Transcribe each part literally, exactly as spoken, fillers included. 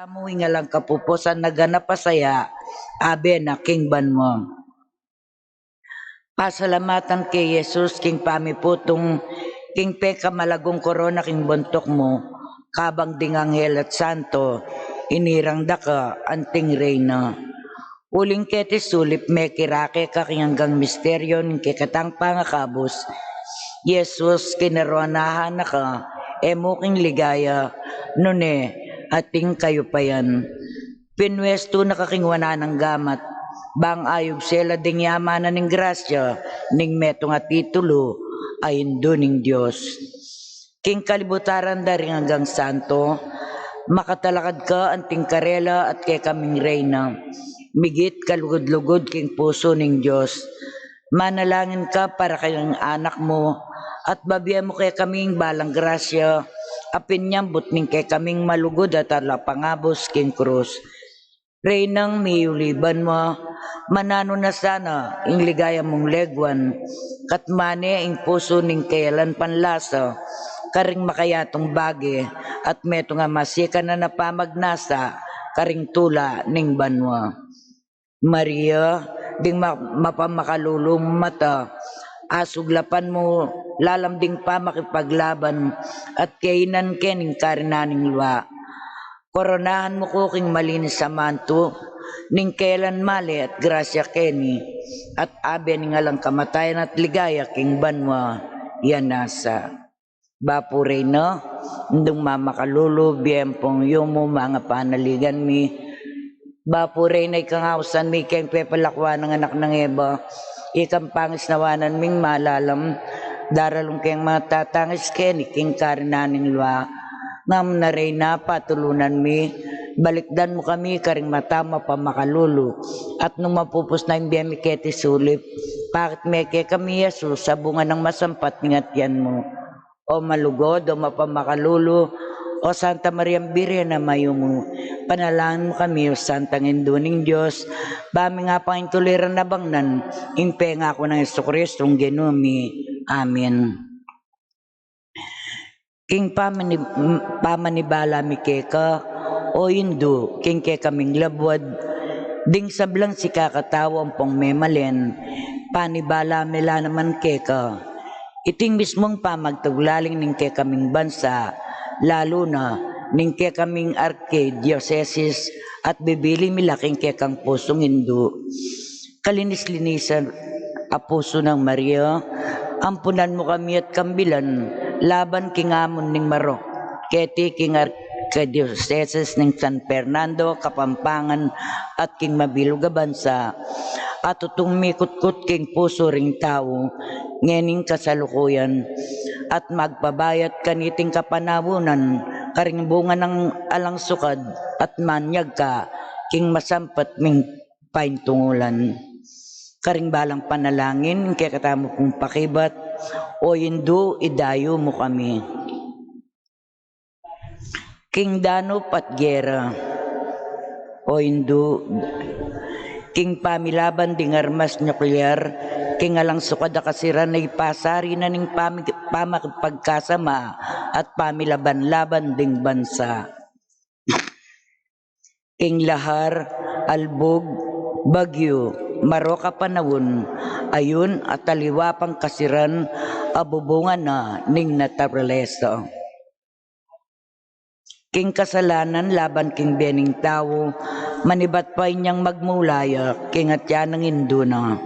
Mu ing alang kapupusan naganap a saya, abe na king banua. Pasalamatan ke Jesus king pamiputung, king pekamalagung korona king buntuk mu, kabang ding anghel at santo, inirang da ka anting Reyna. Uling keti sulip mekirake ka king anggang misteryo ning kekatang pangakabus. Jesus, kinaroranahan na ka, e mu king ligaya, nune, ating kayupayan. Pinuestu na ka king wanan nang gamat, bang ayub sela ding yaman na ning grasya, ning metung a titulu, a Indu ning Dios. King kalibutaran da ring anggang santo, makatalakad ka anting karela at kekaming Reyna, migit kalugud-lugud king pusu ning Dios. Manalangin ka para king anak mu, at babie mu kekaming balang grasya, a pinyambut ning kekaming malugud at alapangabus king krus. Reynang miyuli banua, mananu na sana ing ligaya mung leguan, katmane ing pusu ning kayalan panlasa, karing makayatung bage, at metung a masikan na pamagnasa, karing tula ning banua. Maria, ding ma-, mapamakalulung mata, asuglapan mu lalam ding pamakipaglaban, at kainan ke ning karinan ning lua. Koronahan mu ku king malinis a mantu, ning kayalan male at grasya keni, at abe ning alang kamatayan at ligaya king banua, ya nasa. Bapu Reyna, Indung mamakalulu, bie ampong yumu, manga panaligan mi. Bapu Reyna, ikang ausan mi keng pepalakuan nang anak nang Eva, ikang pangisnawanan ming malalam, daralung keng matatangis keni king karinan ning lua. Ngam na Reyna, patulunan mi, balikdan mu kami karing mata mu a pamakalulu, at nung mapupus na ing bie mi keti sulip, pakit me kekami i Jesus a bunga nang masampat ning atian mu. O malugud, o mapamakalulu, o Santa Mariang Birhen a mayumu, panalangin mu kami, o Santang Indu ning Dios, ba ming apangintuliran a bangnan ing pengaku nang Jesucristong Ginu mi. Amen. King pamani-, pamanibala mi keka, o Indu, king kekaming labuad, ding sablang sikakatau ampong memalen, panibala mi la naman keka. Iting mismung pamagtagulaling ning kekaming bansa, lalu na ning kekaming arkidiosesis, at bibili mi la king kekang pusung Indu. Kalinis-linisan a pusu nang Maria, ampunan mu kami at kambilan laban king amun ning marok, keti king Arkidiosesis ning San Fernando, Kapampangan, at king mabilug a bansa, a tutung mikutkut king pusu ring tau ngening kasalukuyan, at magpabayat kaniting kapanaunan karing bunga nang alang sukad, at manyag ka king masampat ming paintungulan. Karing balang panalangin kekatamu pung pakibat, o Indu, idayu mu kami. King danup at gera, o Indu, king pamilaban ding armas nuklear, king alang sukad a kasiran a ipasari na ning pami-, pamakipagkasama at pamilaban-laban ding bansa. King lahar, albug, bagyu, marok a panaun, ayun at aliwa pang kasiran a bubungan na ning naturalesa. King kasalanan laban king bie ning tau, manibat pa inyang magmulaya king atian nang Indu na.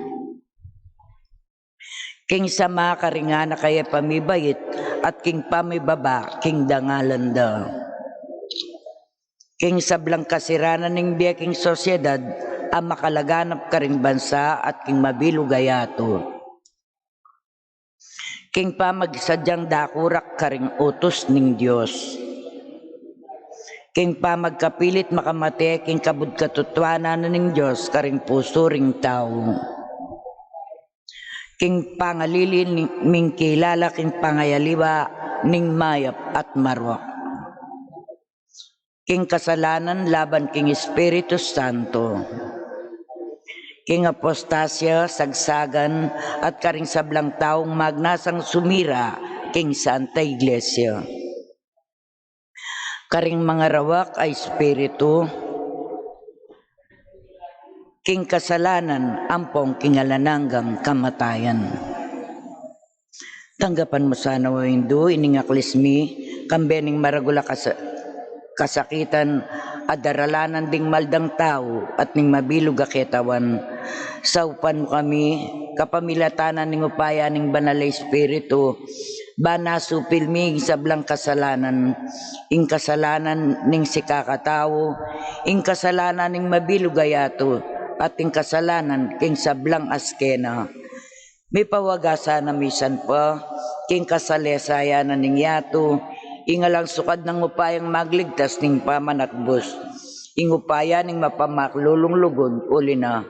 King sama karing anak a e pamibait, at king pamibaba king dangalan da. King sablang kasiranan ning bie king sosyedad a makalaganap karing bansa at king mabilug a yatu. King pamagsadyang dakurak karing utus ning Dios. King pamagkapilit makamate king kabud katutuanan ning Dios karing pusu ring tau. King pangalili ning mingkilala king pangayaliwa ning mayap at marok. King kasalanan laban king Espiritu Santo. King apostasya, sagsagan, at karing sablang taung magnasang sumira king Santa Iglesia. Karing mangarawak a espiritu, king kasalanan ampong king alang anggang kamatayan. Tanggapan mu sana, O Indu, ining aklis mi, kambe ning maragul a kasa-, kasakitan a daralanan ding maldang tau at ning mabilug a ketawan. Saupan mu kami kapamilatan ning upaya ning Banal a Espiritu, ban asupil mi ing sablang kasalanan, ing kasalanan ning sikakatau, ing kasalanan ning mabilug a yatu, at ing kasalanan king sablang askena. Mipawaga sana misan pa king kasalesayan na ning yatu, ing alang sukad nang upayang magligtas ning pamanatbus, ing upaya ning mapamaklulung lugud, uli na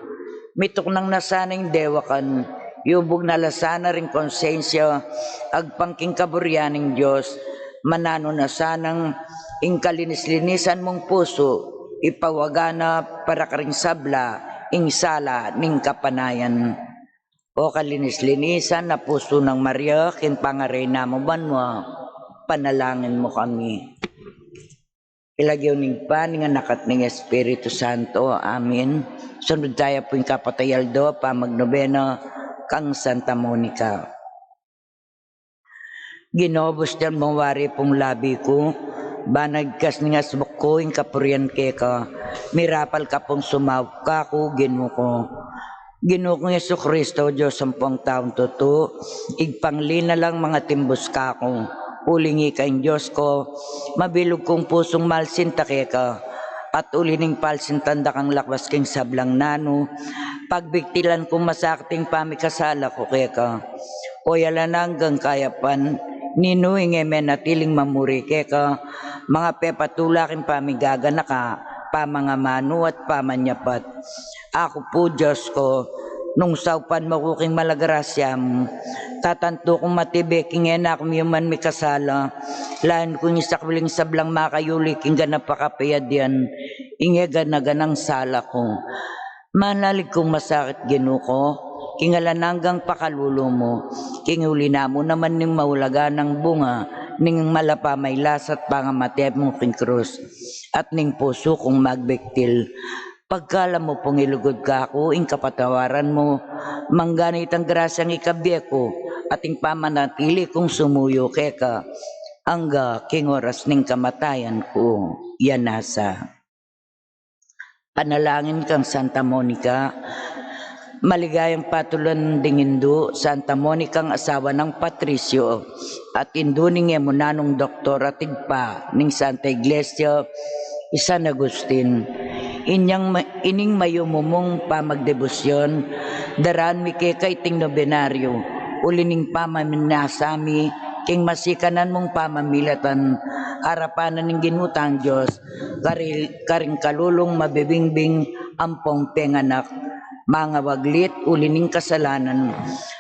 mituknang na sana ing dewakan, yubug na la sana ring konsensya, agpang king kaburian ning Dios, mananu na sanang ing kalinis-linisan mung pusu, ipawaga na para karing sabla ing sala ning kapanayan. O kalinis-linisan a pusu nang Maria, king pangareyna mung banua, panalangin mu kami. King lagyu ning Ibpa, ning Anak, at ning Espiritu Santo. Amen. Sunod taya pu ing kapatay aldo, pamagnobena kang Santa Monica. Ginu, bustian mung wari pung labi ku, ban agkas ning asbuk ku ing kapurian keka, mirapal ka pung sumaup kaku, Ginu ku. Ginu kung Jesucristo, Dios ampong taung tutu, Ibpang linalang mangatimbus kaku, uling ika ing Dios ku, mabilug kung pusung malsinta keka, at uli ning palsintan da kang lakwas king sablang nanu, pagbiktilan kung masakit ing pamikasala ku keka. O alang anggang kayapan, ninu ing e menatiling mamuri keka, mangapepatula king pamigaganaka, pamangamanu at pamanyapat. Aku pu, Dios ku, nung saupan mu ku king mala grasya mu, tatantu kung matibe king e na ku miyuman mikasala, lain kung isakwil ing sablang makayuli king ganap a kapayadyan, ing e gana-ganang sala ku. Manalig kung masakit, Ginu ku, king alang anggang pakalulu mu, king uli na mu naman ning maulagang bunga ning mala pamaglasat pangamate mu king krus, at ning pusu kung magbiktil. Pagkalam mu pung ilugud kaku ing kapatawaran mu, mangganit ang grasyang ikabie ku, at ing pamanatili kung sumuyu keka, angga king oras ning kamatayan ku. Yan nasa. Panalangin kang Santa Monica. Maligayang patulan ding indu, Santa Monica, asawa nang Patricio, at indu ning e mu nanung doktor at ibpa ning Santa Iglesia, i San Agustin. Inyang ma-, ining mayumu mung pamagdebusyon, daraan mi keka iting nobenaryo, uli ning pamaminasa mi king masikanan mung pamamilatan, arapan na ning Ginu tang Dios, kari-, karing kalulung mabibingbing ampong penganak, mangawaglit uli ning kasalanan,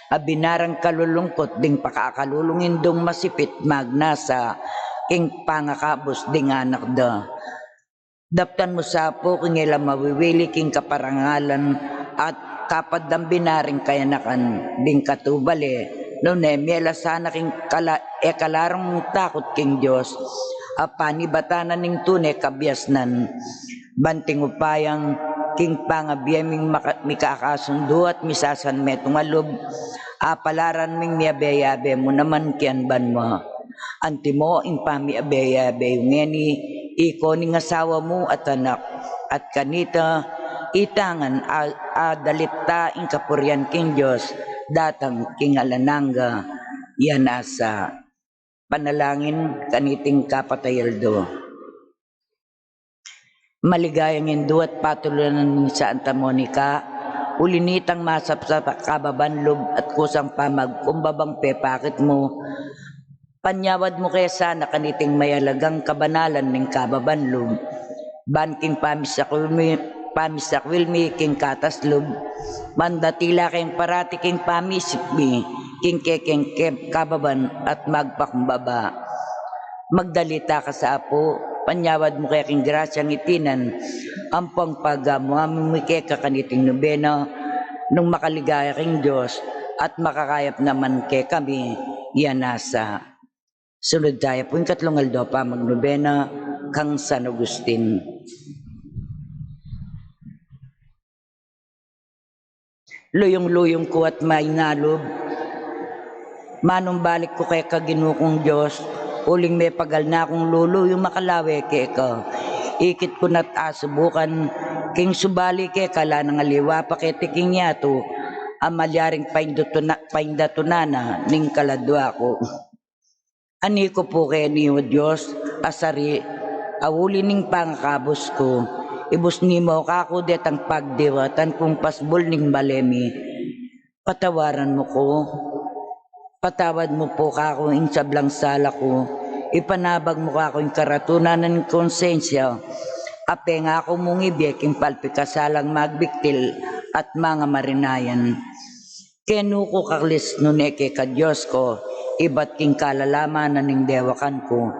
a binarang kalulungkut ding pakakalulung indung masipit magnasa king pangakabus ding anak da. Daptan mu sa pu king e la mawiwili king kaparangalan at kapaddan binaring kayanakan ding katubale, nune mie la sana king kala-, e kalarung takut king Dios, a panibatan na ning tune kabiasnan. Ban king upayang king pangabie ming maka-, mikakasundu at misasanmetung a lub, apalaran ming miabe-abe mu naman king banua. Antimo ing pamiabe-abe yu ngeni, ika ning asawa mu at anak, at kanita, itang ngan a, a dalit ta ing kapurian king Dios, datang king alang angga. Yan nasa. Panalangin kaniting kapatay aldo. Maligayang indu at patulunan ning Santa Monica, uli nitang masapsap a kababan lub at kusang pamagkumbabang pepakit mu, panyawad mu ke sana kaniting mayalagang kabanalan ning kababan lub. Ban king pamisakwil mi, pamisakwil mi king katas lub, mandatila keng parati king pamisip mi king kekeng kep kababan at magpakumbaba. Magdalita ka sa Apu, panyawad mu ke king grasyang itinan, ampong pagamu-amu mi keka kaniting nobena, nung makaligaya king Dios, at makakayap naman kekami, yan nasa. Sunod taya pu ing katlung aldo pamagnobena, kang San Agustin. Luyung-luyung ku at mainalub, manumbalik ku keka Ginu kung Dios, uling mepagal na kung luluyung makalawe keka. Ikit ku na't asubukan, king subali keka ala nang aliwa pa keti king yatu, a malyaring paindatuna-, paindatunan na ning kaladwa ku. Ani ku pu keni, O Dios, a sari, a uli ning pangakabus ku, ibusni mu kaku detang pagdiwatan kung pasbul ning bale mi. Patawaran mu ku, patawad mu pu kaku ing sablang sala ku, ipanabag mu kaku ing karatunan ning konsensya, a pengaku mung ibie king palpikasalang magbiktil at mangamarinayan. Kenu ku kalis nune keka Dios ku, ibat king kalalaman na ning dewakan ku.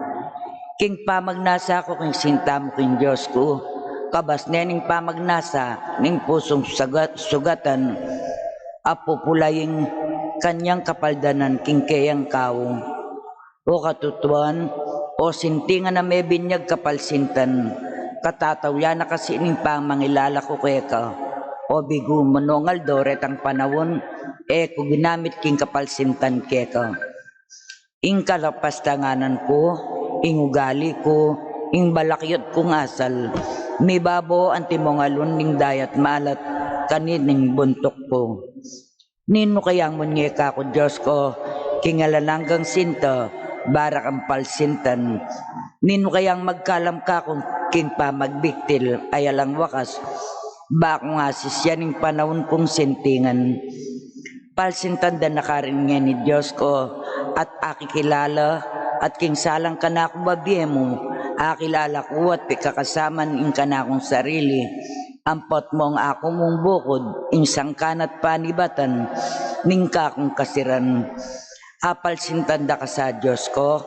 King pamagnasa ku king sinta mu king Dios ku, kabas ne ning pamagnasa ning pusung sagat-, sugatan, a pupulaing kanyang kapaldanan king keyang kau. O katutuan, o sintingan a mebinyag kapalsintan, katatauyan na kasi ning pamangilala ku keka. O bigu mu nung aldo retang panaun, e ku ginamit king kapalsintan keka. Ing kalapastanganan ku, ing ugali ku, ing balakyut kung asal, mibabo antimong alun ning dayat malat kaniting buntuk ku. Ninu kayang mungnge kaku Dios ku, king alang anggang sinta, barakang palsintan? Ninu kayang magkalam kaku king pamagbiktil a alang wakas, ba kung asisian ing panaun kung sintingan? Palsintan da na karin ngeni Dios ku, at akikilala, at king salang kanaku babie mu, akilala ku at pikakasaman ing kanakung sarili, ampot mung aku mung bukud, ing sangkan at panibatan ning kakung kasiran. Apalsintan da ka sa Dios ku,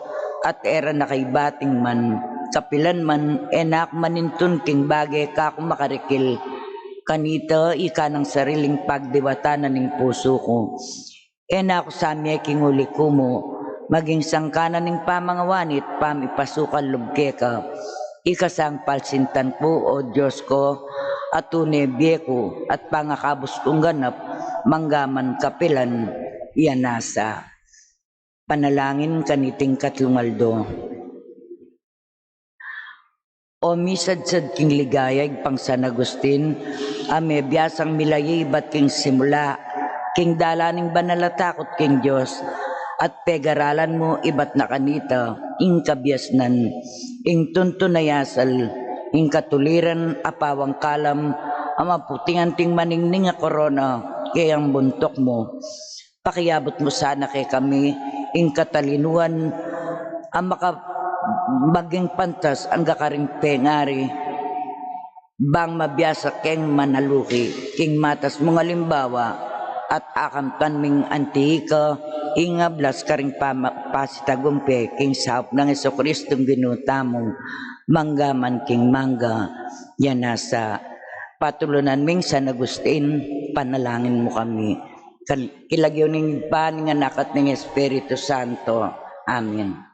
at e ra na kaibating man, kapilan man, e na ku manintun king bage kaku makarikil. Kanita, ika nang sariling pagdiwatan na ning pusu ku. E na ku samie king uli ku mu, maging sangkan na ning pamangawanit, pamipasukal lub keka. Ika sang palsintan ku, O Dios ku, at tune bie ku, at pangakabus kung ganap, manggaman kapilan, ya nasa. Panalangin kaniting katlung aldo. O misadsad king ligaya, Ibpang San Agustin, a mebiasang milayi ibat king simula, king dalan ning banal a takut king Dios, at pegaralan mu ibat na kanita, ing kabiasnan, ing tuntun a asal, ing katuliran a pawang kalam, a maputing anting maningning a korona, keyang buntuk mu. Pakiabut mu sana kekami ing katalinuan a maka-, maging pantas angga karing pengari, bang mabiasa keng manaluki king matas mung alimbawa, at akamtan ming anti ika ing ablas karing pama-, pasitagumpe king saup nang Jesucristong Ginu tamu, mangga man king mangga, ya nasa. Patulunan ming San Agustin, panalangin mu kami. Kal-, king lagyu ning Ibpa, ning Anak, at ning Espiritu Santo. Amen.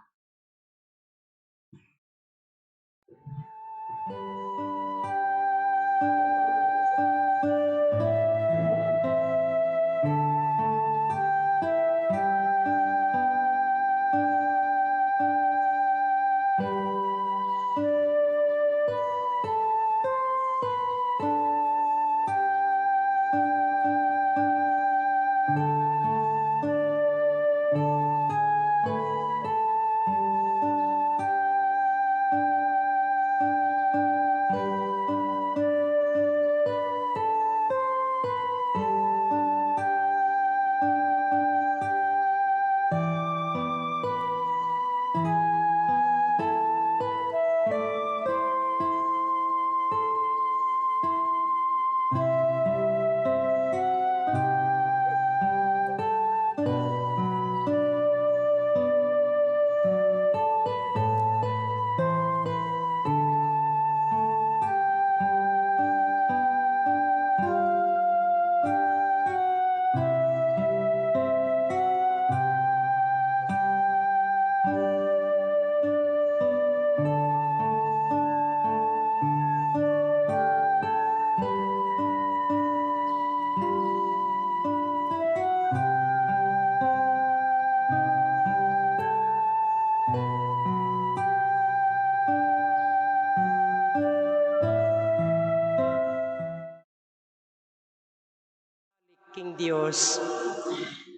King Dios.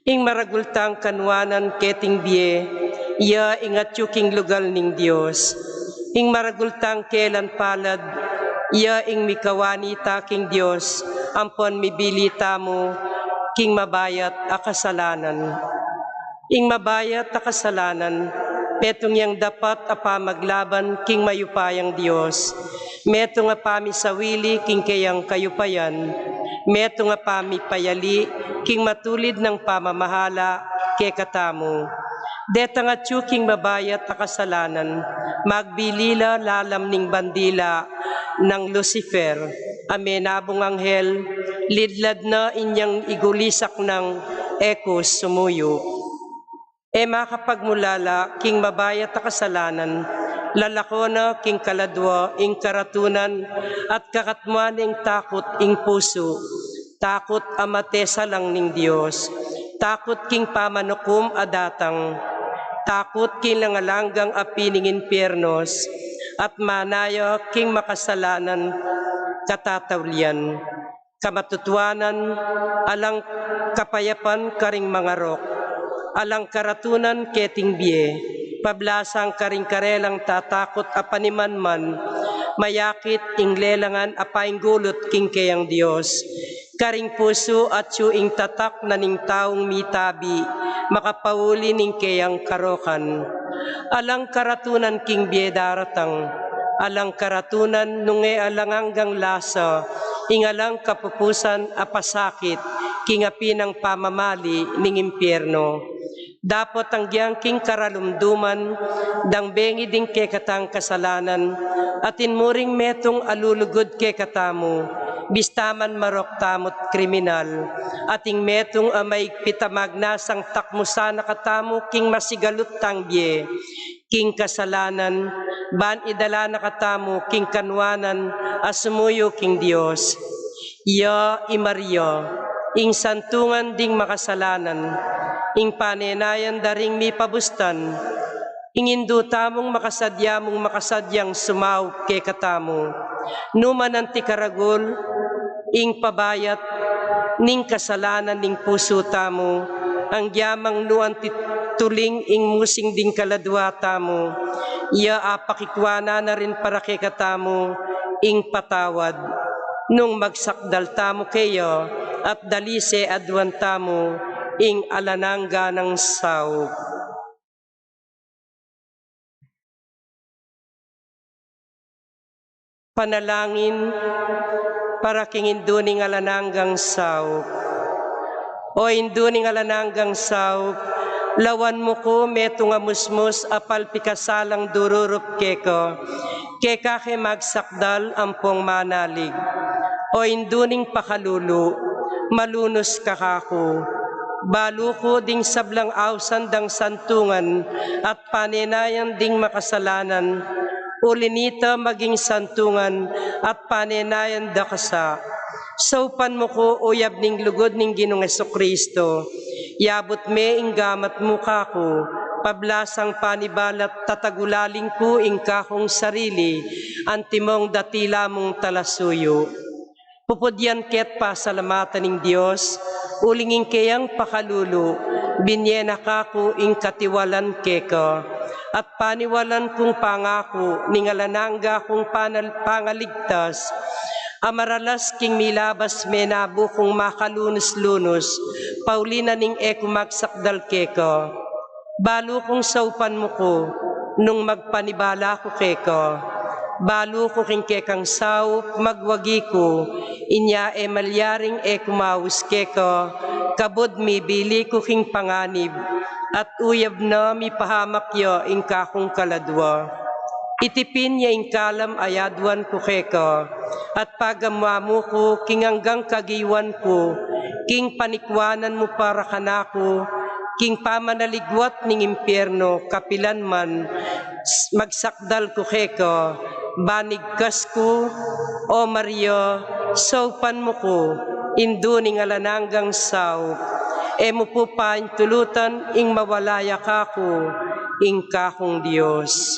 Ing maragul tang kanuanan keting bie, ya ing atyu king lugal ning Dios. Ing maragul tang kelan palad, ya ing mikawani ta king Dios, ampon mibili tamu king mabayat a kasalanan. Ing mabayat a kasalanan, metung yang dapat a pamaglaban king mayupayang Dios, metung a pamisawili king keyang kayupayan, metung a pamipayali king matulid nang pamamahala kekatamu. Detang atyu king mabayat a kasalanan, magbili la lalam ning bandila nang Lucifer, a menabung anghel, lidlad na inyang igulisak nang e ku sumuyu. E makapagmulala king mabayat a kasalanan, lalako na king kaladwa ing karatunan at kakatmuan ing takut ing pusu, takut a mate salang ning Dios, takut king pamanukum a datang, takut king langalanggang api ning impiernos, at manaya king makasalanan katataulian. Kamatutuanan, alang kapayapan karing mangarok, alang karatunan keting bie, pablasang karing karelang tatakut a panimanman, mayakit ing lelangan a painggulut king keyang Dios, karing pusu atyu ing tatak na ning taung mitabi, makapauli ning keyang karokan. Alang karatunan king bie daratang, alang karatunan nung e alang anggang lasa, ing alang kapupusan a pasakit, king api nang pamamali ning impierno. Dapot anggyang king karalumduman, dang bengi ding kekatang kasalanan, atin mu ring metung a lulugud kekatamu, bista man marok tamut kriminal, ating metung a maigpit a magnasang takmusan na katamu king masigalut tang bie, king kasalanan, ban idala na katamu king kanuanan a sumuyu king Dios. Ya i Maria, ing santungan ding makasalanan, ing panenayan da ring mipabustan, ing indu tamung makasadya mung makasadyang sumaup kekatamu. Nu man anti karagul, ing pabayat ning kasalanan ning pusu tamu, anggyamang nu anti tuling ing musing ding kaladwa tamu, ya apakikuanan na rin para kekatamu ing patawad, nung magsakdal tamu keya at dalise aduan tamu ing alang angga nang saup. Panalangin para king Indu ning alang anggang saup. O Indu ning alang anggang saup, lawan mu ku metung a musmus a palpikasalang dururup keka, keka ke magsakdal ampong manalig. O Indu ning pakalulu, malunus ka kaku. Balu ku ding sablang ausan dang santungan at panenayan ding makasalanan, uli nita maging santungan at panenayan da ka sa. Saupan mu ku uyab ning lugud ning Ginung Jesucristo, yabut me ing gamat mu kaku, pablasang panibalat tatagulaling ku ing kakung sarili, antimong datila mung talasuyu. Pupudyan ke't pasalamatan ning Dios, uling ing keyang pakalulu, binye na kaku ing katiwalan keka, at paniwalan kung pangaku ning alang angga kung panal-, pangaligtas, a maralas king milabas menabu kung makalunus-lunus, pauli na ning e ku magsakdal keka. Balu kung saupan mu ku, nung magpanibala ku keka. Balu ku king kekang saup, magwagi ku, inya e malyaring e ku maus keka, kabud mibili ku king panganib, at uyab na mipahamak ya ing kakung kaladwa. Itipin ya ing kalam a yaduan ku keka, at pagamuan mu ku king anggang kagiwan ku, king panikuanan mu para kanaku, king pamanaligwat ning impierno, kapilan man, s-, magsakdal ku keka, ban igkas ku, O Maria, saupan mu ku, Indu ning alang anggang saup, e mu pu paintulutan ing mawala ya kaku, ing kakung Dios.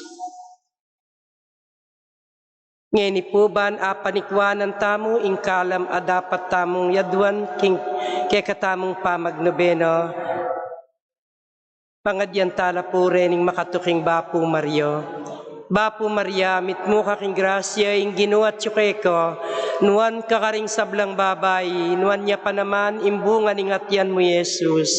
Ngeni pu ban apanikuanan tamu ing kalam a dapat tamung yaduan king kekatamung pamagnobena. Pangadyan tala pu rening makatuking Bapu Maria. Bapu Maria, mitmu ka king grasya, ing Ginu atyu keka, nuan ka karing sablang babai, nuan ya pa naman ing bunga ning atian mu, Jesus.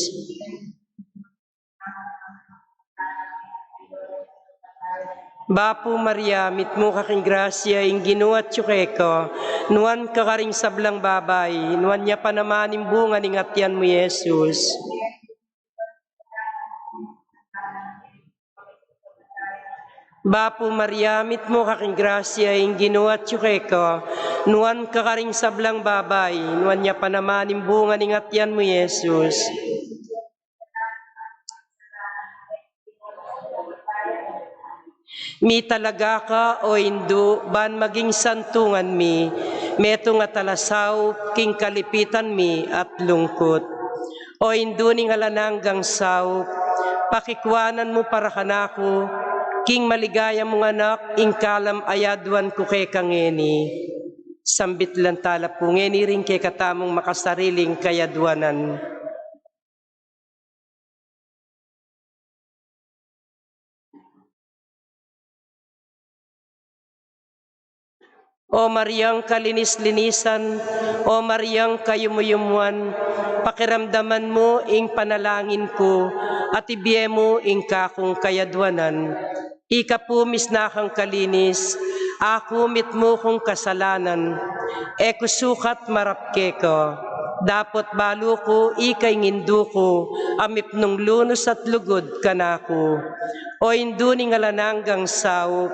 Bapu Maria, mitmu ka king grasya, ing Ginu atyu keka, nuan ka karing sablang babai, nuan ya pa naman ing bunga ning atian mu, Jesus. Bapu Maria, mitmu ka king grasya, ing Ginu atyu keka, nuan ka karing sablang babai, nuan ya pa naman ing bunga ning atian mu, Jesus. Mitalaga ka, o Indu, ban maging santungan mi, metung a talasaup king kalipitan mi at lungkut. O Indu ning alang anggang saup, pakikuanan mu para kanaku king maligaya mung anak ing kalam a yaduan ku keka ngeni. Sambit lang tala pu ngeni ring kekatamung makasariling kayaduanan. O Mariang kalinis-linisan, o Mariang kayumu-yumuan, pakiramdaman mu ing panalangin ku, at ibie mu ing kakung kayaduanan. Ika pu misna kang kalinis, aku mitmu kung kasalanan, e ku sukat marap keka. Dapot balu ku ika ing Indu ku, a mipnung lunus at lugud kanaku. O Indu ning alang anggang saup,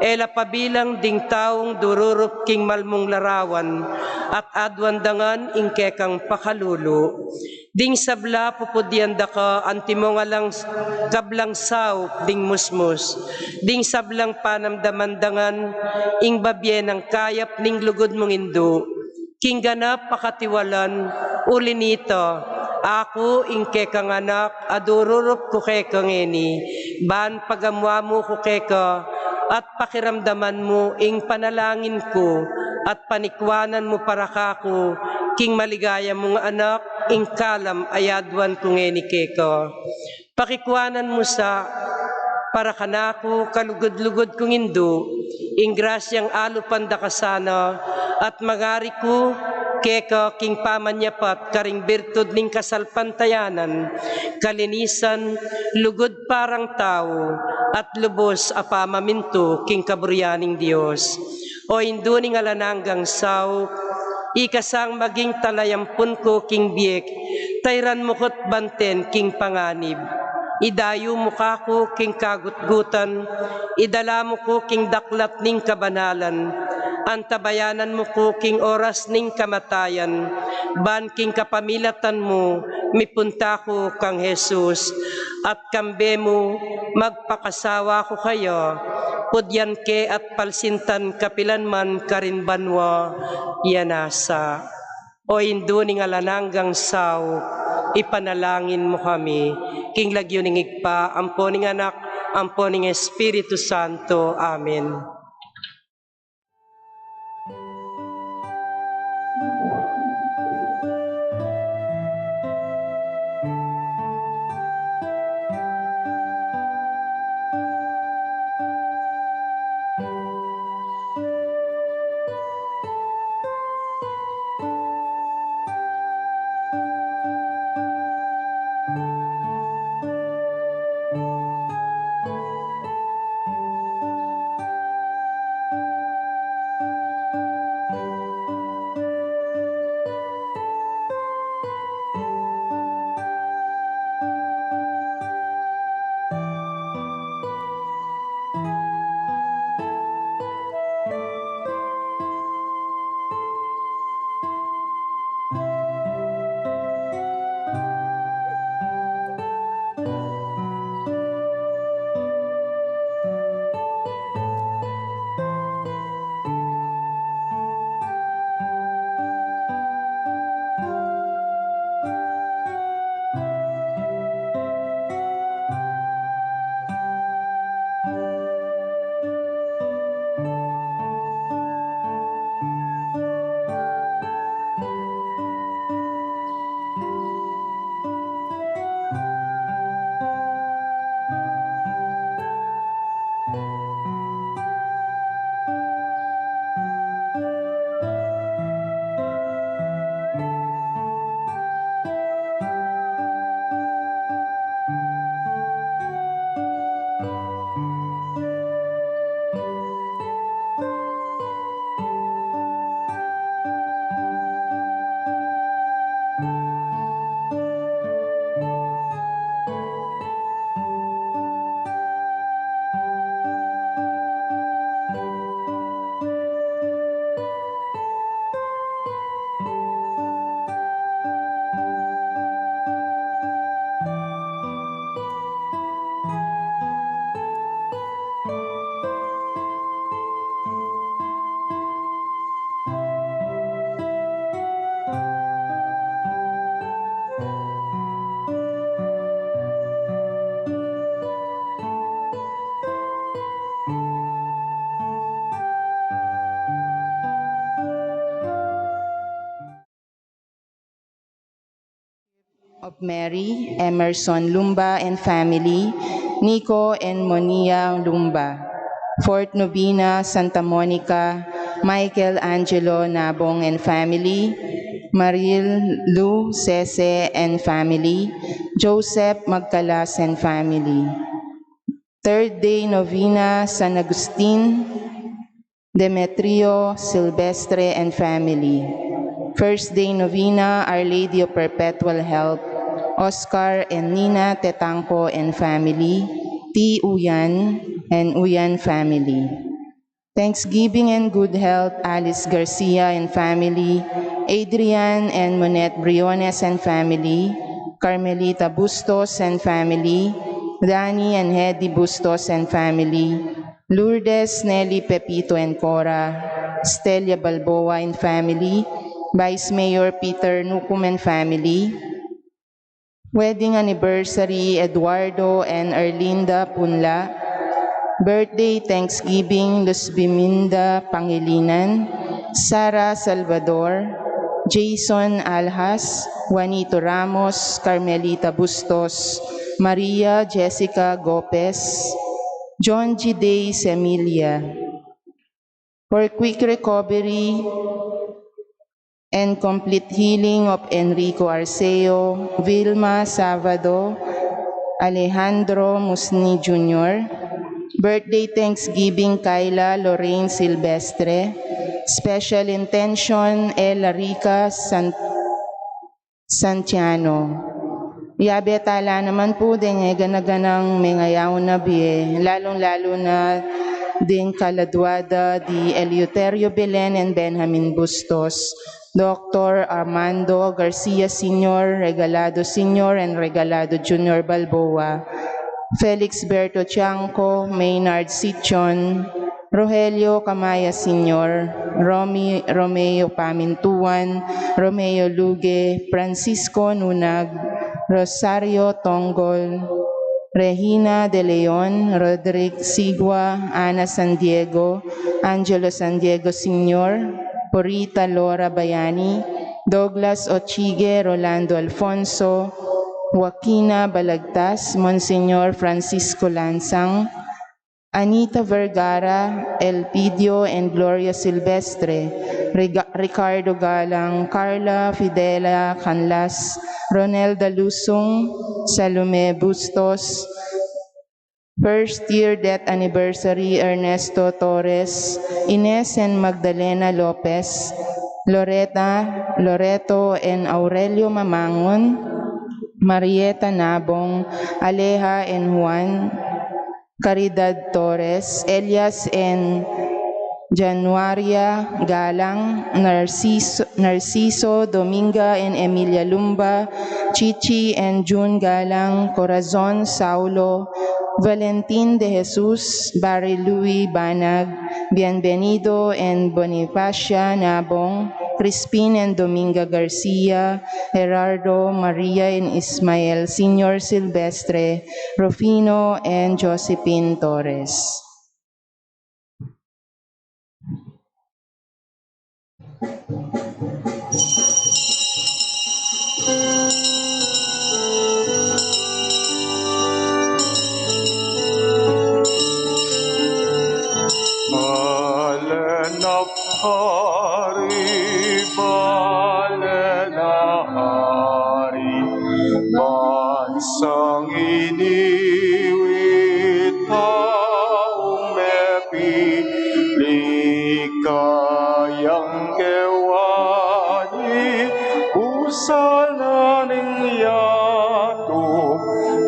e la pabilang ding taung dururup king malmung larawan, at aduan da ngan ing kekang pakalulu. Ding sabla pupudyan da ka antimong alang kablang saup ding musmus, ding sablang panamdaman da ngan ing babie nang kayap ning lugud mung Indu. King ganap a katiwalan, uli nita, aku ing kekang anak a dururup ku keka ngeni, ban pagamuan mu ku keka, at pakiramdaman mu ing panalangin ku, at panikuanan mu para kaku, king maligaya mung anak, ing kalam a yaduan ku ngeni keka. Pakikuanan mu sa para kanaku kalugud-lugud kung Indu, ing grasyang alupan da ka sana, at mangari ku keka king pamanyapat karing birtud ning kasalpantayanan, kalinisan, lugud parang tau, at lubus a pamamintu king kaburian ning Dios. O Indu ning alang anggang saup, ika sang maging talayampun ku king biek, tairan mu kut banten king panganib. Idayu mu kaku king kagutgutan, idala mu ku king daklat ning kabanalan, antabayanan mu ku king oras ning kamatayan, ban king kapamilatan mu, mipunta ku kang Jesus, at kambe mu, magpakasawa ku kaya, pudyan ke at palsintan kapilan man karin banua, ya nasa. O Indu ning alang anggang saup, ipanalangin mu kami, king lagyu ning Ibpa, ampo ning Anak, ampo ning Espiritu Santo. Amen. of Mary, Emerson Lumba and family, Nico and Monia Lumba. Fourth Novena, Santa Monica, Michael Angelo Nabong and family, Maril Lu Sese and family, Joseph Magcalas and family. Third day novena, San Agustin, Demetrio Silvestre and family. First day novena, Our Lady of Perpetual Help, Oscar and Nina Tetangco and family, T. Uyan and Uyan family. Thanksgiving and good health, Alice Garcia and family, Adrian and Monette Briones and family, Carmelita Bustos and family, Danny and Hedy Bustos and family, Lourdes, Nelly, Pepito and Cora, Stelia Balboa and family, Vice Mayor Peter Nucum and family, wedding anniversary, Eduardo and Erlinda Punla. Birthday Thanksgiving, Luzbiminda Pangilinan, Sara Salvador, Jason Alhas, Juanito Ramos, Carmelita Bustos, Maria Jessica Gopez, John G. Day Semilia. For quick recovery and complete healing of Enrico Arceo, Vilma Sabado, Alejandro Musni Junior. Birthday Thanksgiving, Kyla Lorraine Silvestre. Special intention, Ella Rica San-, Santiano. Yabe tala naman pu deng e gana-ganang mengayaw na bie, lalung-lalu na deng kaladua da di Eleuterio Belen and Benjamin Bustos, Doktor Armando Garcia Senior, Regalado Senior and Regalado Junior Balboa, Felix Berto Tiangco, Maynard Sichon, Rogelio Camaya Senior, Romy, Romeo Pamintuan, Romeo Luge, Francisco Nunag, Rosario Tongol, Regina De Leon, Roderick Sigua, Ana San Diego, Angelo San Diego Senior, Purita Laura Bayani, Douglas Ochige, Rolando Alfonso, Joaquina Balagtas, Monsignor Francisco Lansang, Anita Vergara, Elpidio and Gloria Silvestre, Riga-, Ricardo Galang, Carla Fidela Canlas, Ronelda Lusung, Salome Bustos, first year death anniversary, Ernesto Torres, Ines and Magdalena Lopez, Loreta, Loreto and Aurelio Mamangon, Marieta Nabong, Aleja and Juan, Caridad Torres, Elias and Januaria Galang, Narciso, Narciso Dominga and Emilia Lumba, Chichi and June Galang, Corazon Saulo, Valentin De Jesus, Barry Louis Banag, Bienvenido and Bonifacia Nabong, Crispin and Dominga Garcia, Gerardo, Maria and Ismael Senior Silvestre, Rufino and Josephine Torres. Bale na hari, bale na hari, bansang iniwit, taung mepili, kayang kewani, kusal na ning yatu,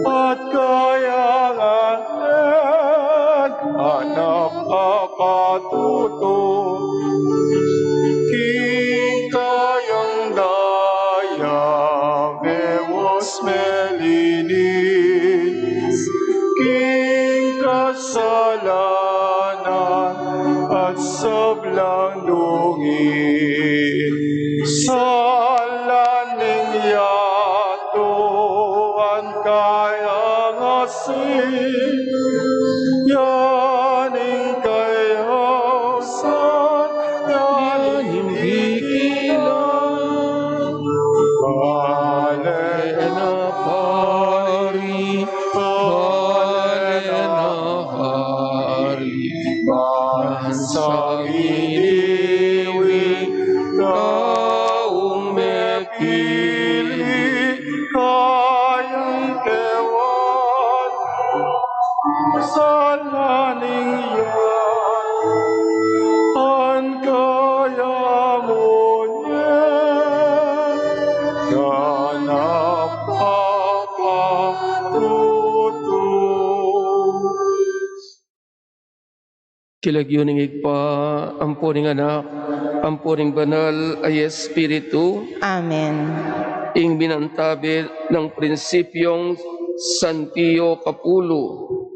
at kayang anak, anak a katutu, king kayang daya, mewas melinis, king kasalanan at sablang dungis. Sala ning yatu, ang kayang asin, yan ing kayausan, yan ing ikilang. Bale na Salaning yan, an kayamu ne, yan a papatutu. King lagyu ning Ibpa, ampo ning Anak, ampo ning Banal a Espiritu. Amen. Ing minantabe nang prinsipyung San Pio Kapulu,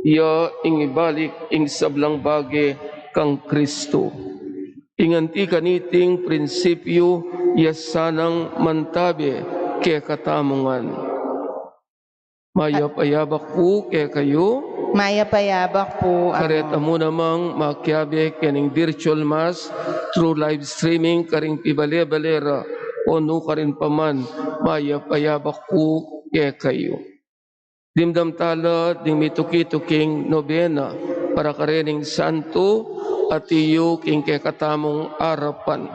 ya ing ibalik ing sablang bage kang Kristu. Ing anti kaniting prinsipyu ya sanang mantabe kekatamu ngan. Mayap a yabak pu kekayu. Mayap a yabak pu, Among. Kareta mu namang makiabe kening virtual mass through live streaming karing pibale-bale ra o nukarin pa man, mayap a yabak pu kekayu. Dimdam tala ding mituki-tuking nobena para karening santu, atiyu king kekatamung arapan.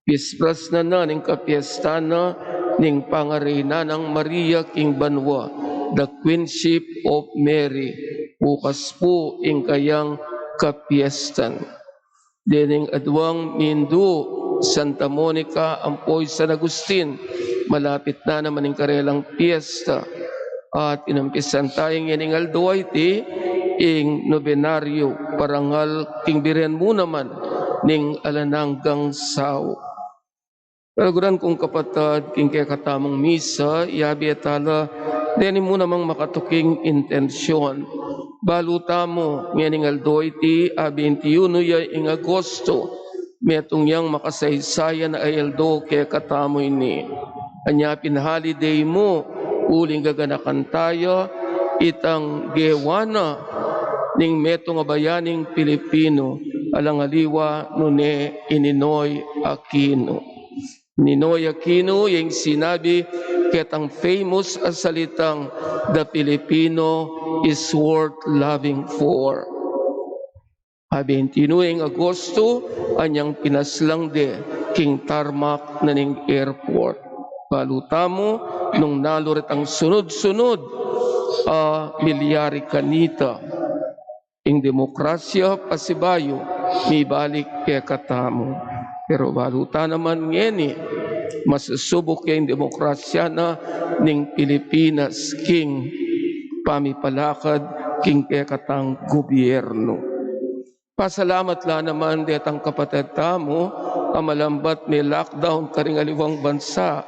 Bispras na na ning kapiestan na ning pangareina nang Maria king banua, the Queenship of Mary. Bukas pu ing kayang kapiestan. Dening aduang mindu, Santa Monica ampo i San Agustin, malapit na naman ing karelang piesta. At inumpisan taya ngening aldo a iti ing nobenaryu parangal king biren mu naman ning alang anggang saup. Kaluguran kung kapatad, king kekatamung misa, yabe tala deni mu namang makatuking intensyon. Balu tamu, ngening aldo iti, a beintiuno ya ing Agosto, metung yang makasaysayan a aldo kekatamu ini. Anya pin holiday mu, uling gaganakan taya itang gewa na ning metung a bayaning Pilipinu, alang aliwa nune i Ninoy Aquino. Ninoy Aquino, yang sinabi ketang famous a salitang, "The Filipino is worth loving for." A beintinuwe ing Agosto, anyang pinaslang de king tarmac na ning airport. Balu tamu, nung nalu retang sunud-sunud a milyari kanita, ing demokrasya pasibayu mibalik kekatamu. Pero balu ta naman ngeni, masusubuk ya ing demokrasya na ning Pilipinas king pamipalakad king kekatang gobyernu. Pasalamat la naman detang kapatad tamu a malambat me-lockdown karing aliwang bansa,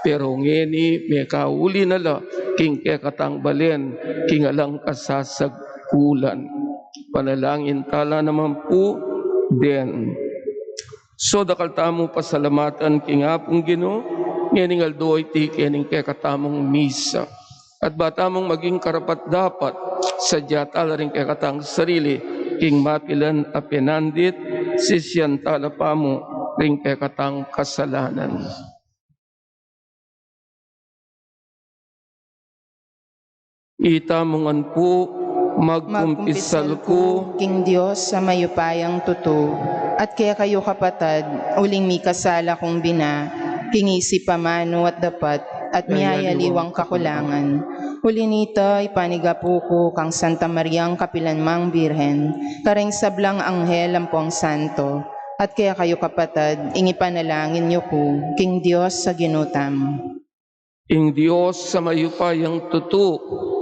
pero ngeni mekauli na la king kekatang balen king alang kasasag kulan. Panalangin tala naman pu den. So, dakal tamu pasalamatan king Apung Ginu, ngening aldo iti kening kekatamung misa. At ba tamung maging karapat-dapat, sadya tala ring kekatang sarili king mapilan a penandit, sisian tala pamu ring kekatang kasalanan. Itamu ngan pu, magkumpisal ku king Dios a mayupayang tutu, at kekayu kapatad, uling mikasala kung bina, king isip, amanu at dapat, at miyayaliwang kakulangan. Uli nita, ipanigapu ku kang Santa Mariang kapilan mang Birhen, kareng sablang anghel ampong santo, at kekayu kapatad, ing ipanalangin yu ku king Dios a Ginu tamu. Ing Dios a mayupayang tutu,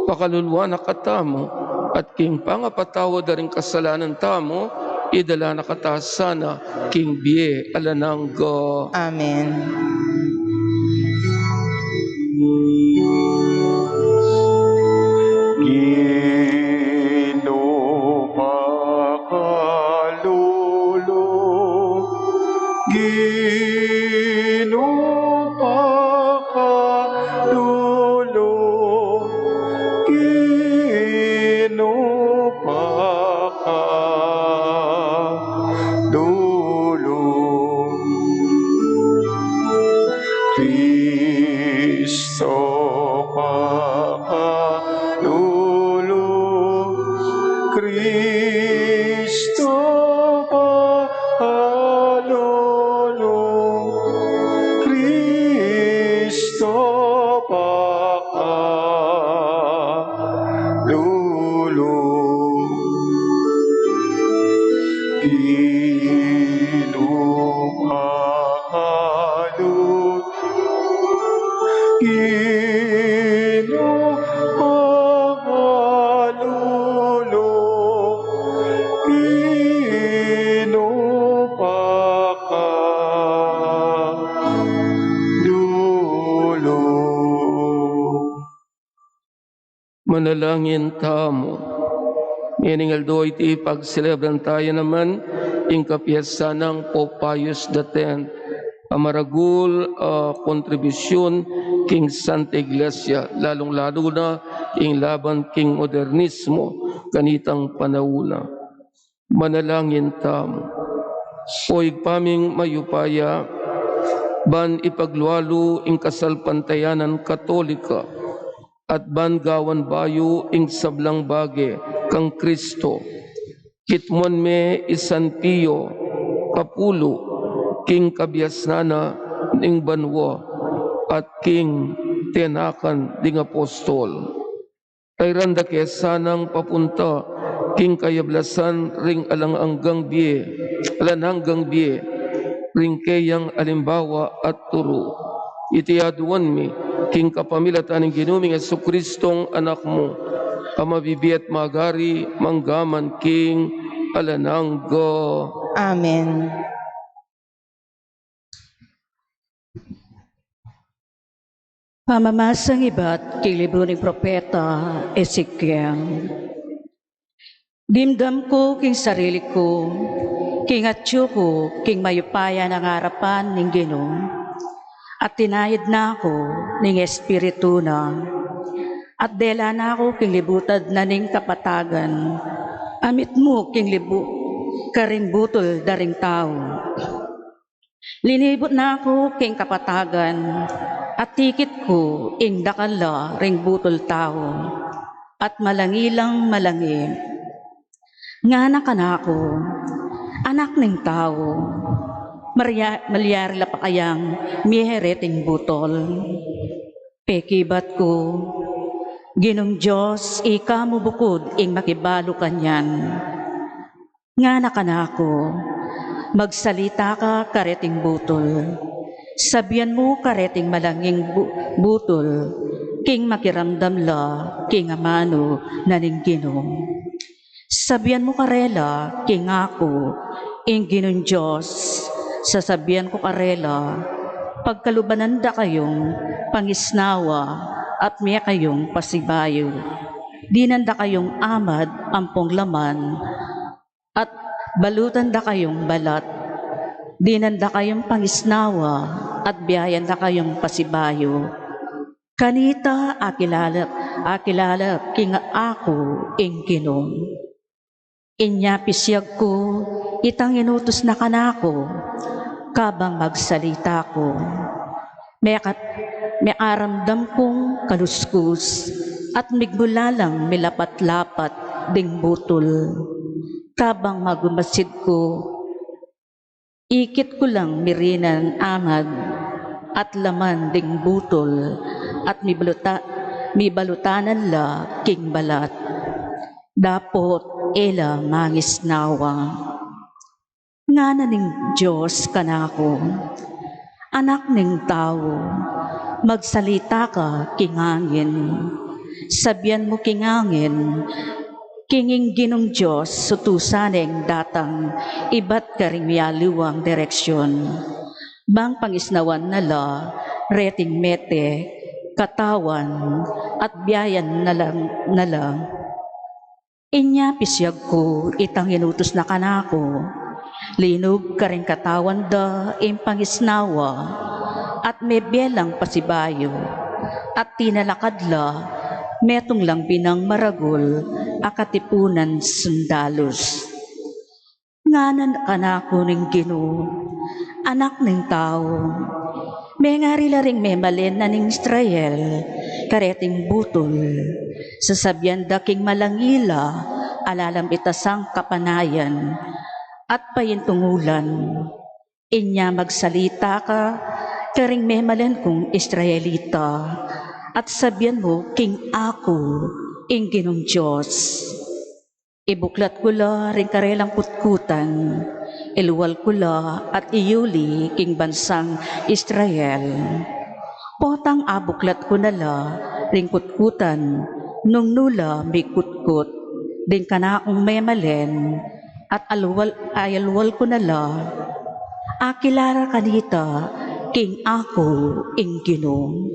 pakaluluan na katamu, at king pangapatawad da ring kasalanan tamu, idala na kata sana king bie alang angga. Amen. Ginu pakalulu, Ginu pakalulu, Ginu pakalulu. Kristo pakalulu, Kristo pakalulu, Kristo pakalulu. Manalangin tamu. Ngening aldo iti pagselebran taya naman ing kapiestan nang Pope Pius the tenth, a maragul a kontribusyun king Santa Iglesia, lalung-lalu na ing laban king modernismo kanitang panaun na. Manalangin tamu. O Ibpa ming mayupaya, ban ipaglualu ing kasalpantayanan Katolika, at ban gawan bayu ing sablang bage kang Kristo, kitmuan me i San Pio Kapulu king kabiasnan na ning banua at king tinakan ding apostol. Tayran da ke sanang papunta king kayablasan ring alang anggang bie, alang anggang bie, ring keyang alimbawa at turu. Iti aduan mi king kapamilatan ning Ginu ming Jesucristong Anak mu, a mabibie at magari mangga man king alang angga. Amen. Pamamasang ibat king libru ning propeta Ezekiel. Dimdam ku king sarili ku, king atyu ku king mayupaya nang arapan ning Ginu, at tinayid na ku ning Espiritu na, at dela na ku king libutad na ning kapatagan, a mitmu king libu karing butul da ring tau. Linibut na ku king kapatagan, at tikit ku ing dakal la ring butul tau, at malangi lang malangi. Ngana kanaku, anak ning tau, maria-, malyari la pa kayang mie reting butul? Pekibat ku, Ginung Dios, ika mu bukud ing makibalu kanyan. Ngana kanaku, magsalita ka kareting butul. Sabian mu kareting malanging bu-, butul, king makiramdam la king amanu na ning Ginu. Sabian mu karela king aku, ing Ginung Dios, sasabian ku karela, pagkalubanan da kayung pangisnawa at mie kayung pasibayu. Dinan da kayung amad ampong laman, at balutan da kayung balat. Dinan da kayung pangisnawa, at biayan da kayung pasibayu. Kanita akilala, akilala king aku ing Ginu. Inya pisiag ku itang inutus na kanaku, kabang magsalita ku. Meka-, mearamdam kung kaluskus, at migmulalang milapat-lapat ding butul. Kabang magumasid ku, ikit ku lang mirinan amad, at laman ding butul, at mibaluta-, mibalutanan la king balat. Dapot e la mangisnawa. Ngana ning Dios kanaku, anak ning tau, magsalita ka king angin. Sabian mu king angin, king ing Ginung Dios utusan neng datang ibat karing mialiwang direksyon. Bang pangisnawan na la reting mete, katawan, at biayan na lang, na lang. Inya pisiag ku itang inutus na kanaku, linug karing katawan da ing pangisnawa, at mebie lang pasibayu, at tinalakad la, metung lang binang maragul a katipunan sundalus. Ngana kanaku ning Ginu, anak ning tau, mengari la ring memalen na ning Israel kareting butul. Sasabian da king malangi la, alalam ita sang kapanayan at paintungulan. Inya magsalita ka karing memalen kung Israelita, at sabian mu king aku ing Ginung Dios. Ibuklat ku la ring karelang kutkutan, ilual ku la at iyuli king bansang Israel. Potang abuklat ku na la ring kutkutan, nung nu la mikutkut ding kanakung memalen, at alual, ayalual ku na la, akilala kanita king aku ing Ginu.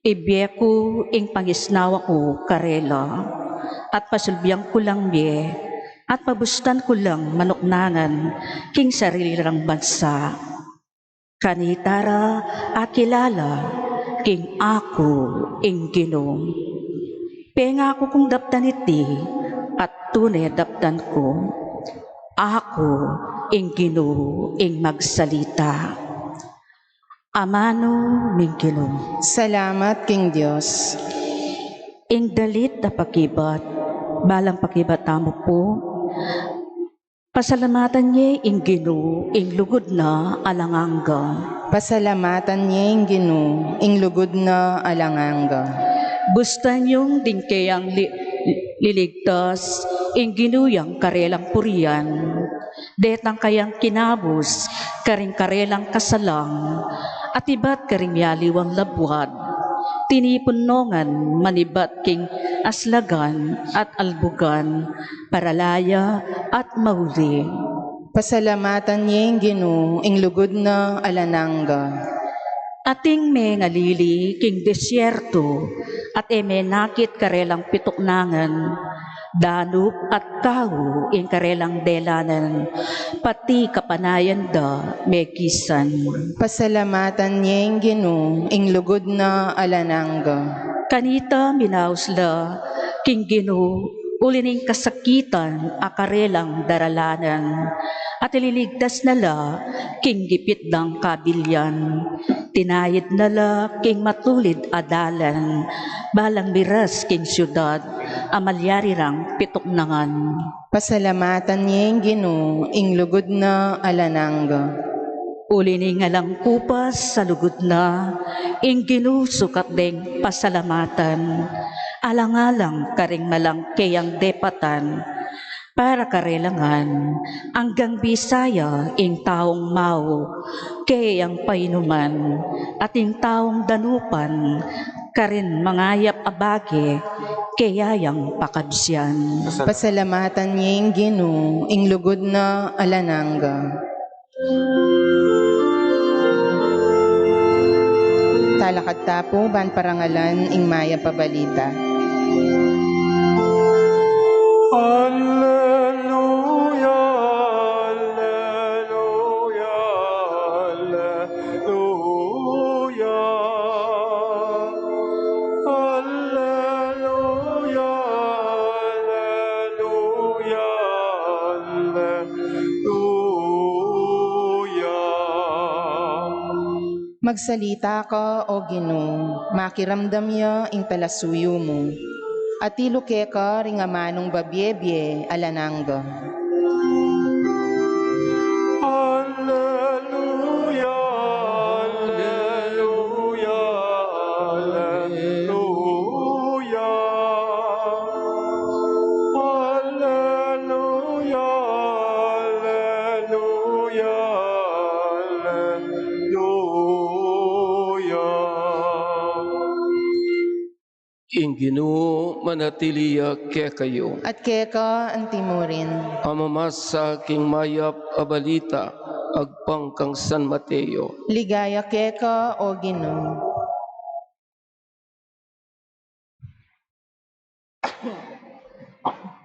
Ibie ku ing pangisnawa ku karela, at pasulbian ku lang mie, at pabustan ku lang manuknangan king sarili rang bansa. Kanita ra akilala king aku ing Ginu. Pengaku kung daptan iti, at tune daptan ku. Aku ing Ginu ing magsalita. Amanu ning Ginu. Salamat king Dios. Ing dalit a pakibat, balang pakibat tamu pu. Pasalamatan ye ing Ginu ing lugud na alang angga. Pasalamatan ye ing Ginu ing lugud na alang angga. Bustan yung ding keyang li-, liligtas, ing Ginu yang karelang purian. Detang kayang kinabus karing karelang kasalang, at ibat karing mialiwang labuad. Tinipun no ngan manibat king aslagan at albugan, paralaya at mauli. Pasalamatan ye ing Ginu ing lugud na alang angga. Ating mengalili king desierto, at e menakit karelang pituknangan, danup at kau ing karelang delanan, pati kapanayan da mekisan. Pasalamatan ye ing Ginu ing lugud na alang angga. Kanita minaus la king Ginu uli ning kasakitan a karelang daralanan, at ililigtas na la king gipit dang kabilian. Tinayid na la king matulid a dalan, balang miras king siudad a malyari rang pituknangan. Pasalamatan ye ing Ginu ing lugud na alang angga. Uli ning alang kupas a lugud na, ing Ginu sukat deng pasalamatan, alang-alang karing malang keyang depatan, para karela ngan, anggang bisaya ing taung mau, keyang painuman, at ing taung danupan, karin mangayap a bage, keya yang pakabsian. Pasalamatan ye ing Ginu ing lugud na alang angga. Talakad ta pu ban parangalan ing mayap a balita. Alleluia, alleluia, alleluia. Alleluia, alleluia, alleluia. Magsalita ka, O Ginu, makiramdam ya ing talasuyu mu, at ilu keka ring amanung babiebie alang angga. Alleluia, alleluia, alleluia. Alleluia, alleluia, alleluia. Ing Ginu manatili ya kekayu. At keka antimurin. A mamasa king mayap a balita agpang kang San Mateo. Ligaya keka, O Ginu.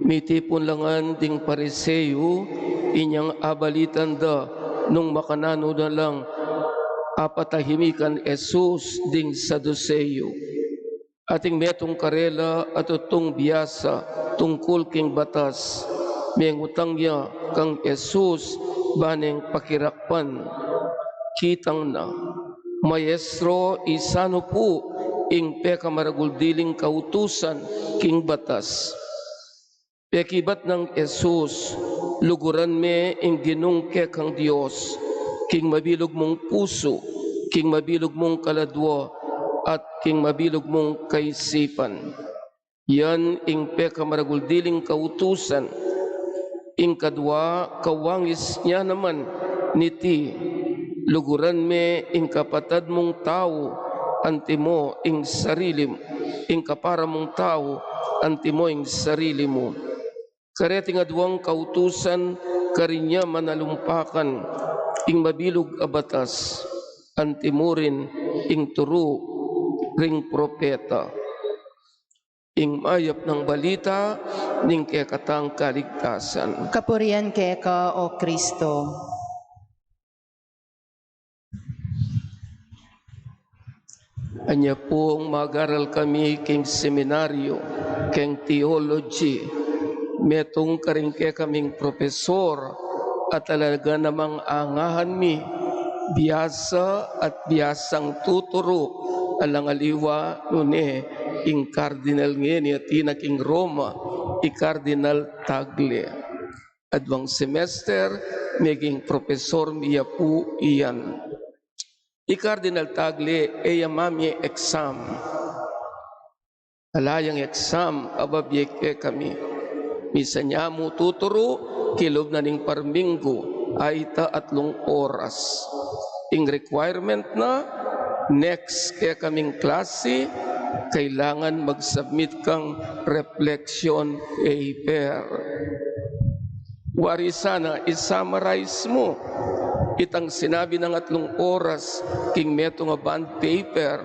Mitipun la ngan ding Pariseo, inyang abalitan da nung makananu na lang apatahimikan Jesus ding Saduseo. Ating metung karela a tutung biasa tungkul king batas, mengutang ya kang Jesus ba neng pakirakpan. Kitang na, "Maestro, isanu pu ing pekamaragul diling kautusan king batas?" Pekibat nang Jesus, "Luguran me ing Ginung kekang Dios king mabilug mung pusu, king mabilug mung kaladua, at king mabilug mung kaisipan. Yan ing pekamaragul diling kautusan. Ing kadua, kawangis nya naman niti, luguran me ing kapatad mung tau antimo ing sarili mu, ing kapara mung tau antimo ing sarili mu." Kareting aduang kautusan karin ya manalumpakan ing mabilug a batas, antimurin ing turu ring propeta. Ing mayap nang balita ning kekatang kaligtasan. Kapurian keka, O Kristo. Anya pung mag-aral kami king seminaryo, king theology, metung karing kekaming propesor, a talaga namang angahan mi, biasa at biasang tuturu, alang aliwa nune ing Cardinal ngeni atin a king Roma, i Cardinal Tagle. Aduang semester, meging propesor mi ya pu iyan. I Cardinal Tagle, e ya mamie exam. Ala yang exam a babie kekami. Misan ya mu tuturu kilub na ning parminggu, ayta atlung oras. Ing requirement na, next kekaming klasi, kailangan mag-submit kang reflection paper. Wari sana, i-summarize mu itang sinabi nang atlung oras king metung a bond paper,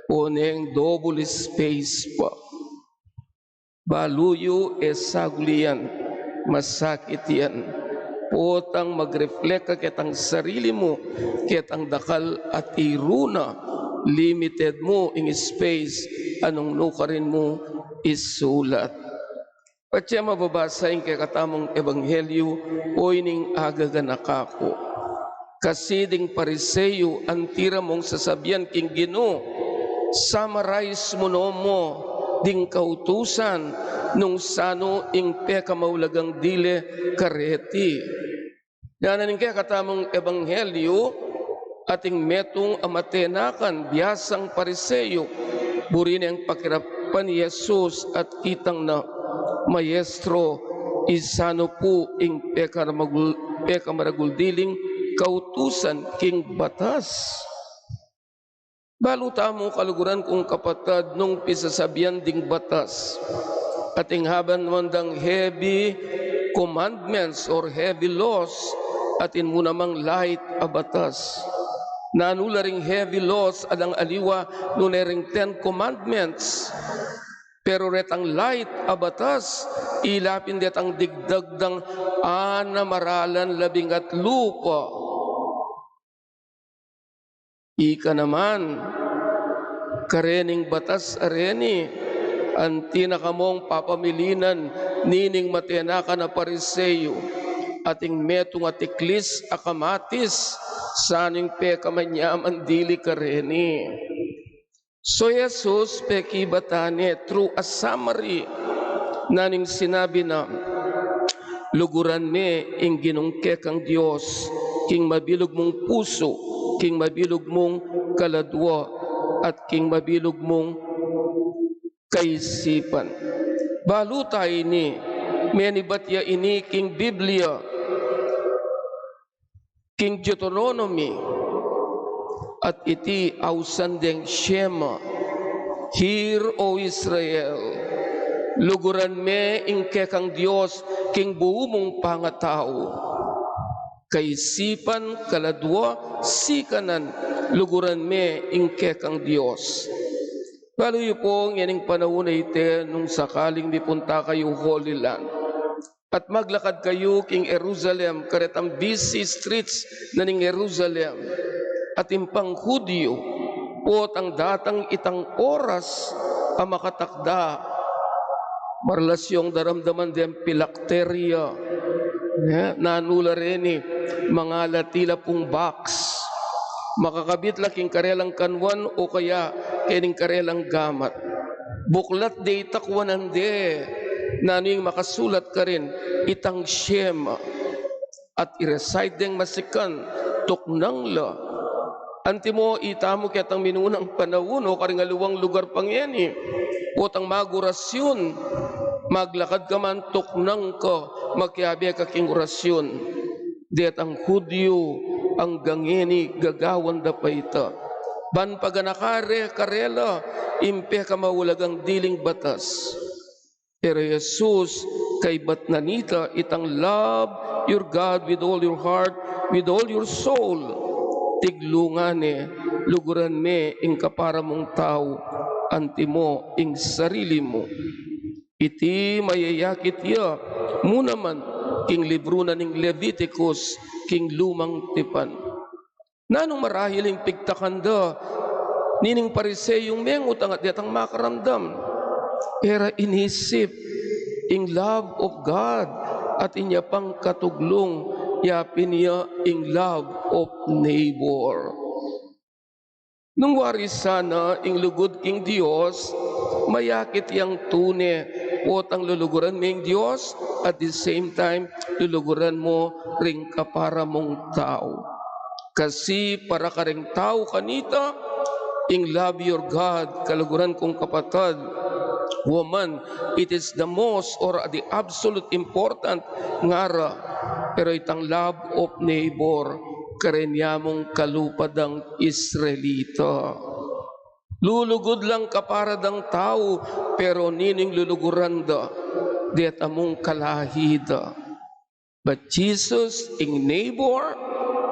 o neng double space pa. Balu yu, e saguli yan, masakit yan. Potang mag-reflect ka ketang sarili mu, ketang dakal a tiru na, limited mu ing space a nung nukarin mu isulat. Patse mababasa ing kekatamung ebanghelyu, o ining agaganaka ku. Kasi ding Pariseo, anti ra mung sasabian king Ginu, summarize mu no mu ding kautusan nung sanu ing pekamaulagang dile kareti. Nanu ning kekatamung ebanghelyu, ating metung a matenakan biasang Pariseo, buri neng pakirapan i Jesus at kitang na, Maestro, isanu pu ing pekamaragul-, pekamaragul diling kautusan king batas? Balu tamu, kaluguran kung kapatad, nung pisasabian ding batas. Ating haban naman dang heavy commandments or heavy laws, atin mu namang light a batas. Nanu la ring heavy laws, alang aliwa nune ring Ten Commandments. Pero retang light a batas, ila pin detang digdag dang anam a ralan labing atlu pa. Ika naman, karening batas a reni, anti na kamung papamilinan nining matenakan a Pariseo, ating metung a tiklis a kamatis, sanu ing pekamanyaman dili kareni? So Jesus, pekibatan ne through a summary, nanu ing sinabi na, luguran me ing Ginung kekang Dios king mabilug mung pusu, king mabilug mung kaladua, at king mabilug mung kaisipan. Balu ta ini, menibat ya ini king Biblia, king Deuteronomy, at iti ausan deng Shema, Hear, O Israel, luguran me ing kekang Dios king buu mung pangatau. Kaisipan, kaladua, sikanan, luguran me ing kekang Dios. Balu yu pu, ngening panaun a iti, nung sakaling mipunta kayu Holy Land at maglakad kayu king Jerusalem, karetang busy streets na ning Jerusalem, atin pang Hudyu, potang datang itang oras a makatakda, marlas yung daramdaman deng phylacteria. Ne, nanu la reni, mangalat ila pung box. Makakabit la king karelang kanwan o kaya kening karelang gamat. Buklat de ita kuanan de, nanu ing makasulat karin, itang Shema. At i-recite deng masikan, tuknang la. Antimo, itamu ketang minunang panaun o karing aliwang lugar pa ngeni, potang magurasyun, maglakad ka man, tuknang ka, makiabe ka king urasyun. Detang Hudyu anggang ngeni gagawan da pa ita. Ban paganaka re karela ing pekamaulagang diling batas. Pero Jesus, kaybat na nita itang love your God with all your heart, with all your soul. Tiglungan ne, luguran me ing kapara mung tau, antimo ing sarili mu. Iti mayayakit ya mu naman king libru na ning Leviticus king Lumang Tipan. Nanung marahil ing pigtakan da nining Pariseyung mengut angat detang makaramdam? E ra inisip ing love of God at inya pang katuglung, yapin ya ing love of neighbor. Nung wari sana ing lugud king Dios, mayakit yang tune, potang luluguran me ing Dios, at the same time, luluguran mu ring kapara mung tau. Kasi para kareng tau kanita, ing love your God, kaluguran kung kapatad, woman, it is the most or the absolute important ngara, pero itang love of neighbor, kareng ya mung kalupa dang Israelita. Lulugud lang kapara dang tau, pero ninu ing luluguran da? Deta mung kalahi da. But Jesus, ing neighbor,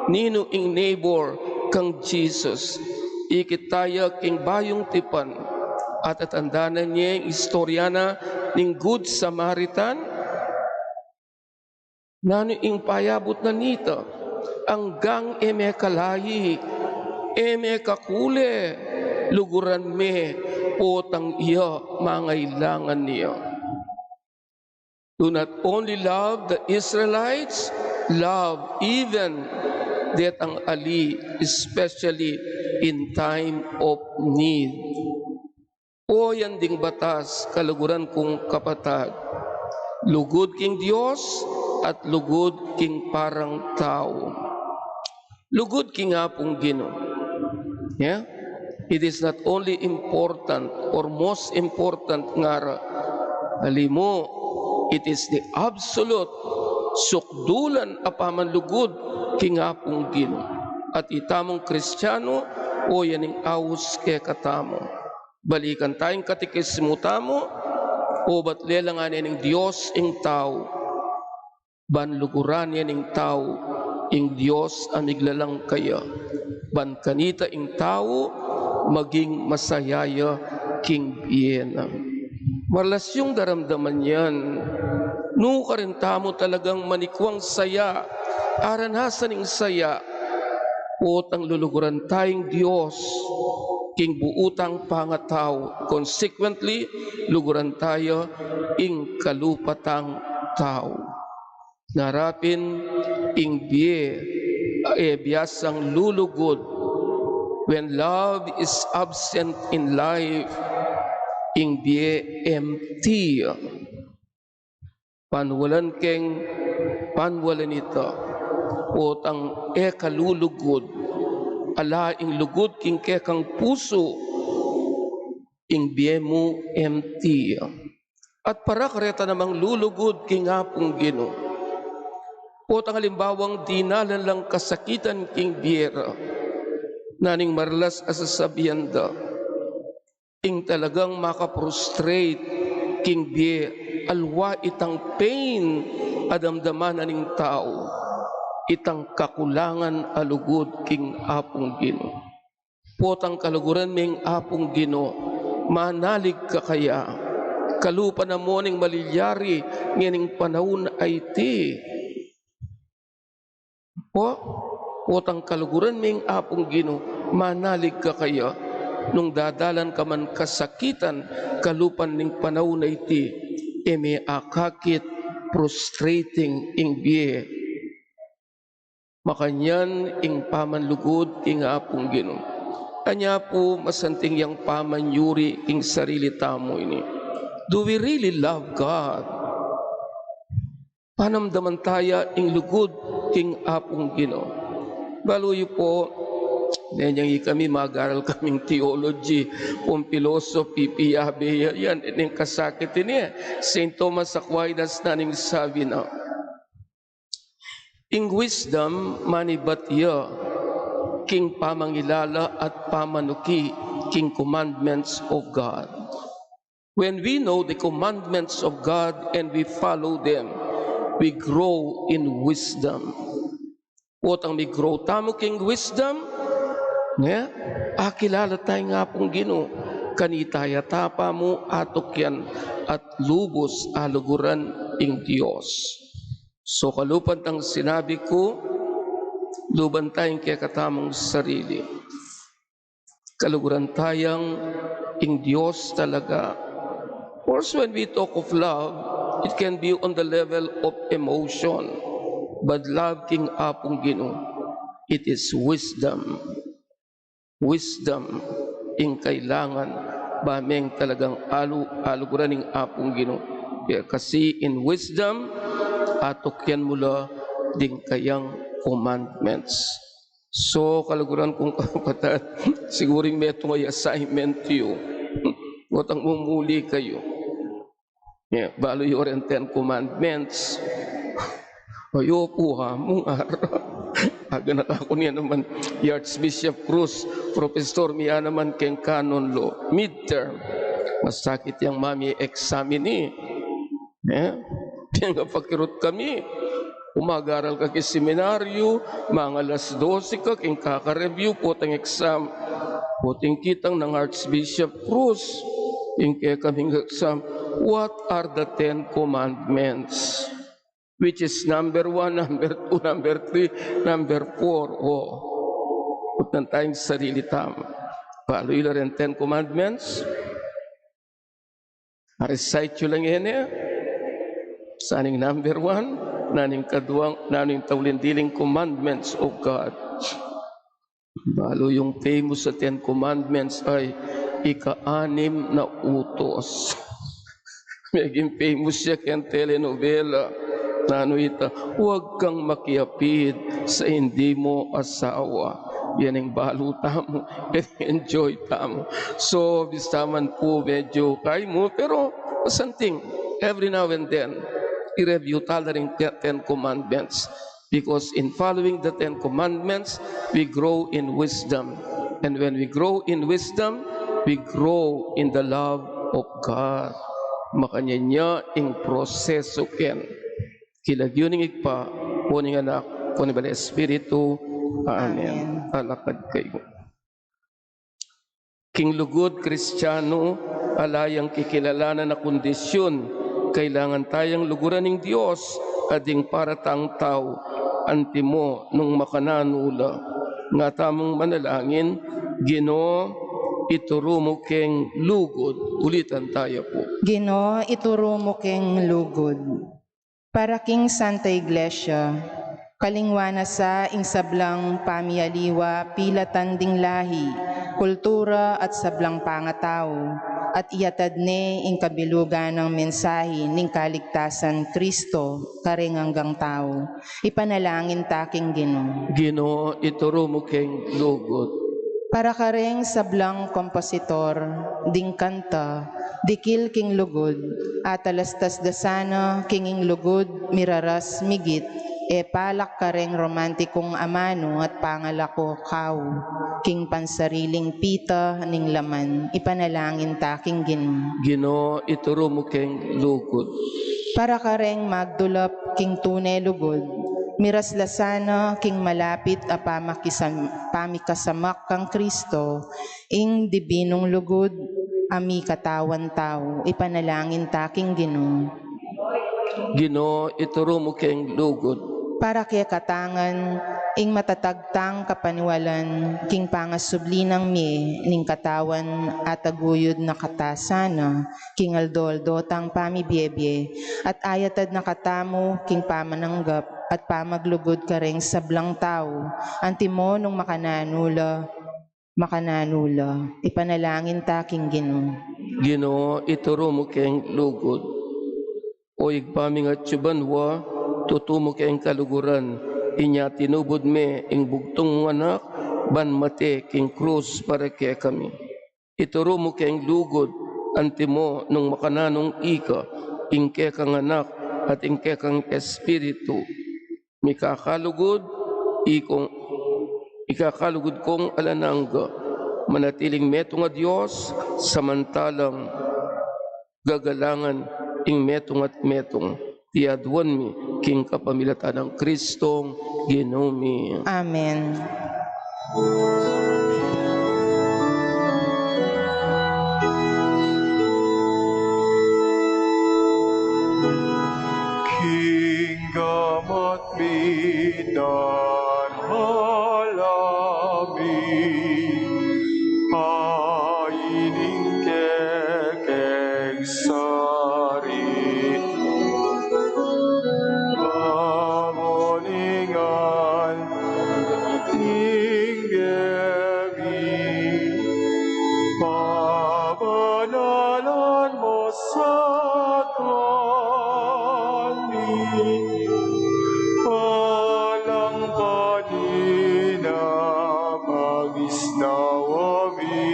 ninu ing neighbor kang Jesus? Ikit taya king Bayung Tipan, at atandanan ye ing istorya na ning Good Samaritan. Nanu ing payabut na nita? Anggang e me kalahi, e me kakule, luguran me, potang iya mangailangan ya. Do not only love the Israelites, love even detang ali, especially in time of need. O yan ding batas, kaluguran kung kapatad. Lugud king Dios at lugud king parang tau. Lugud king Apung Ginu. Yeah? It is not only important or most important ngara. Ali mu, it is the absolute sukdulan a pamanlugud king Apung Ginu. At itamung Kristianu, o yan ing aus kekatamu. Balikan taya ing katekismu tamu, obat lelangan ne ning Dios ing tau, ban luguran ne ning tau ing Dios a miglalang kaya, ban kanita ing tau maging masaya ya king bie na. Marlas yung daramdaman yan. Nu karin tamu talagang manikwang saya, aranasan ing saya, potang luluguran taya ing Dios king buu tang pangatau. Consequently, luguran taya ing kalupa tang tau. Narapin ing bie e biasang lulugud. When love is absent in life, ing bie empty. Panwalan keng panwalan ita, potang e ka lulugud, ala ing lugud king kekang pusu, ing bie mu empty. At para kareta namang lulugud king Apung Ginu, potang alimbawang dinalan lang kasakitan king bie ra, naning marlas a sasabian da, ing talagang maka-frustrate king bie, aliwa itang pain a damdaman na ning tau, itang kakulangan a lugud king Apung Ginu. Potang kaluguran me ing Apung Ginu, manalig ka kaya? Kalupa na mu ning malilyari ngening panaun a iti. Po, potang kaluguran me ing Apung Ginu, manalig ka kaya? Nung dadalan ka man kasakitan, kalupa ning panaun a iti, e me akakit, frustrating ing bie. Makanyan ing pamanlugud king Apung Ginu. Anya pu masanting yang pamanyuri king sarili tamu ini. Do we really love God? Panamdaman taya ing lugud king Apung Ginu. Balu yu po, nenyang ikami mag-aral kaming theology, kung philosophy, piyabe ya, yan, ning kasakit ini, eh. Saint Thomas Aquinas na ning sabi na, ing wisdom, manibat ya king pamangilala at pamanuki king commandments of God. When we know the commandments of God and we follow them, we grow in wisdom. Potang mi-grow tamu king wisdom, Ne? Akilala taya ing Apung Ginu, kanita ya tapa mu atukyan at lubus a luguran ing Dios. So, kalupa nang sinabi ku, luban taya ing kekatamung sarili. Kaluguran tayang ing Dios talaga. Of course, when we talk of love, it can be on the level of emotion. But love king Apung Ginu, it is wisdom. Wisdom ing kailangan, ba meng talagang alu, aluguran ing Apung Ginu. Kaya kasi in wisdom, atukyan mu la ding kayang commandments. So, kaluguran kung kapatad, siguro ing metung a assignment yu. Gotang mumuli kayu. Yeah, balu yu rin Ten Commandments. Ayo pu, ha, mung ara. Aga na ka ku niya naman, i Archbishop Cruz, professor mi ya naman keng canon law. Midterm. Masakit yang mami examine, eh. Eh? Pengapakirut kami. Umagaral ka king seminaryo, mangalas dose ka, king kaka-review, potang exam. Potang kitang nang Archbishop Cruz, ing kekaming exam, "What are the Ten Commandments?" Which is number one, number two, number three, number four. O, putnan taya ing sarili tamu. Balu yu la ring Ten Commandments. A-recite yu la ngeni, sa ning number one, nanu ing kaduang, nanu ing tauli diling commandments of God. Balu yung famous a Ten Commandments ay ika-anim na utos. Meging famous ya keng telenovela. Nanu ita, "Huwag kang makiapid sa hindi mo asawa." Yan ing balu tamu. Enjoy tamu. So, bisa man pu medyo kaimu, pero something, every now and then, i-review tala ring Te-, Ten Commandments. Because in following the Ten Commandments, we grow in wisdom. And when we grow in wisdom, we grow in the love of God. Makanyan ya ing proseso ken. King lagyu ning Ibpa, o ning Anak, o ning Banal a Espiritu. Amen. Amen. Alakad kayu. King lugud Kristiano, ala yang kikilalanan a kondisyun, kailangan tayang luguran ning Dios, a ding para tang tau, antimo nung makananu la. Nga tamung manalangin, Ginu, ituru mu keng lugud. Ulitan taya pu. Ginu, ituru mu keng lugud. Para king Santa Iglesia, kalingwan na sa ing sablang pamialiwa pilatan ding lahi, kultura at sablang pangatau, at iatad ne ing kabilugan nang mensahe ning kaligtasan Kristo kareng anggang tau. Ipanalangin ta king Ginu. Ginu, ituru mu keng lugud. Para kareng sablang kompositor ding kanta, dikil king lugud, atalastas da sana king ing lugud miraras migit, e palak kareng romantikung amanu at pangalako kau, king pansariling pita ning laman, ipanalangin ta king Ginu. Ginu, ituru mu keng lugud. Para kareng magdulap king tune lugud, miras la sana king malapit a pamakisam-, pamikasamak kang Kristo, ing dibinung lugud a mikatawan tau, ipanalangin ta king Ginu. Ginu, ituru mu keng lugud. Para kekatang ngan, ing matatag tang kapaniwalan, king pangasubli nang mie ning katawan a taguyud na kata sana, king aldo-aldo tang pamibiebie, at ayatad na katamu, king pamananggap at pamaglugud kareng sablang tau, antimo nung makananu la, makananu la, ipanalangin ta king Ginu. Ginu, ituru mu keng lugud. O Ibpa ming atsu banua, tutu mu keng kaluguran, inya tinubud me ing bugtung mung Anak, ban mate king krus para kekami. Ituru mu keng lugud, antimo nung makananung ika, ing kekang Anak, at ing kekang Espiritu. Mikakalugud, ikong, mikakalugud kong alang angga, manatiling metung a Dios, samantalang gagalangan ing metung at metung. Iti aduan mi, king kapamilatan nang Kristong Ginu mi. Amen. Mitan halami, a ining kekeng sarili, pamuningan ning bie mi, pabanalan mu sa tuan mi, palang kanita, pagisnawa mi,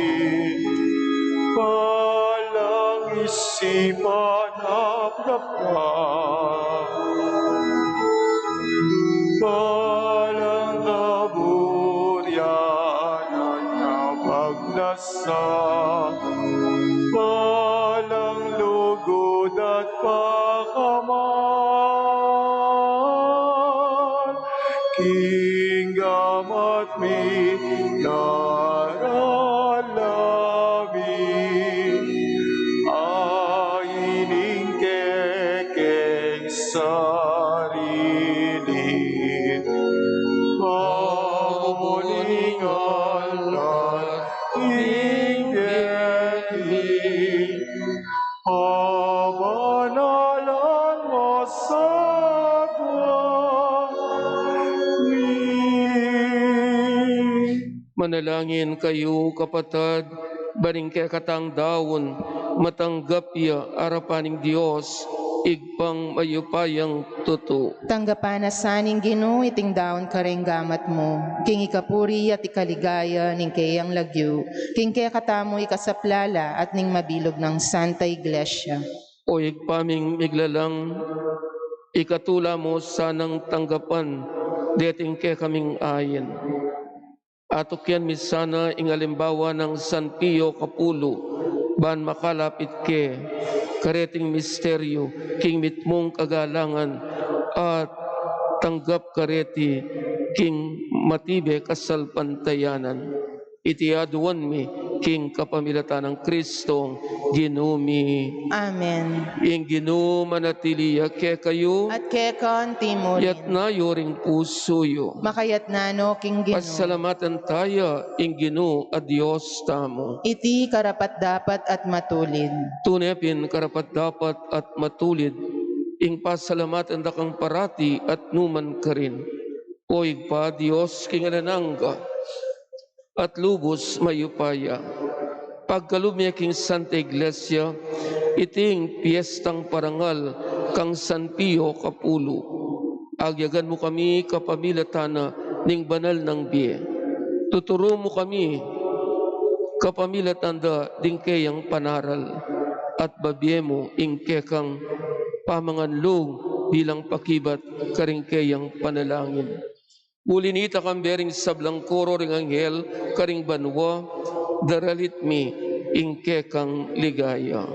palang isipan, palang kaburian, pagnasa, palang lugud at pakamal, king gamat mi, daralami, a ining kekeng sarili, pamuningan ning bie mi, pabanalan mu sa tuan mi. Manalangin kayu, kapatad, ban ing kekatang daun matanggap ya arapan ning Dios, Ibpang mayupayang tutu. Tanggapan na sa ning Ginu iting daun kareng gamat mu, king ikapuri at ikaligaya ning keyang lagyu, king kekatamu ikasaplala at ning mabilug nang Santa Iglesia. O Ibpa ming miglalang, ikatula mu sanang tanggapan deting kekaming ain. Atukyan mi sana ing alimbawa nang San Pio Kapulu, ban makalapit ke kareting misteryu king mitmung kagalangan, at tanggap kareti king matibe kasalpantayanan. Iti aduan mi king kapamilatan nang Kristong Ginu mi. Amen. Ing Ginu manatili ya kekayu. At keka antimu rin. Yatna yu ring pusu yu. Makayatna no king Ginu. Pasalamatan taya ing Ginu a Dios tamu. Iti karapat-dapat at matulid. Tune pin karapat-dapat at matulid ing pasalamatan da kang parati at nukarin man, O Ibpa, Dios king alang angga at lubus mayupaya. Pagkalub mi king Santa Iglesia iting piestang parangal kang San Pio Kapulu. Agyagan mu kami kapamilatan na ning banal nang bie. Tuturu mu kami kapamilatan da ding keyang panaral, at babie mu ing kekang pamanganlung bilang pakibat karing keyang panalangin. Uli nita, kambe ring sablang koro ring anghel karing banua, daralit mi ing kekang ligaya.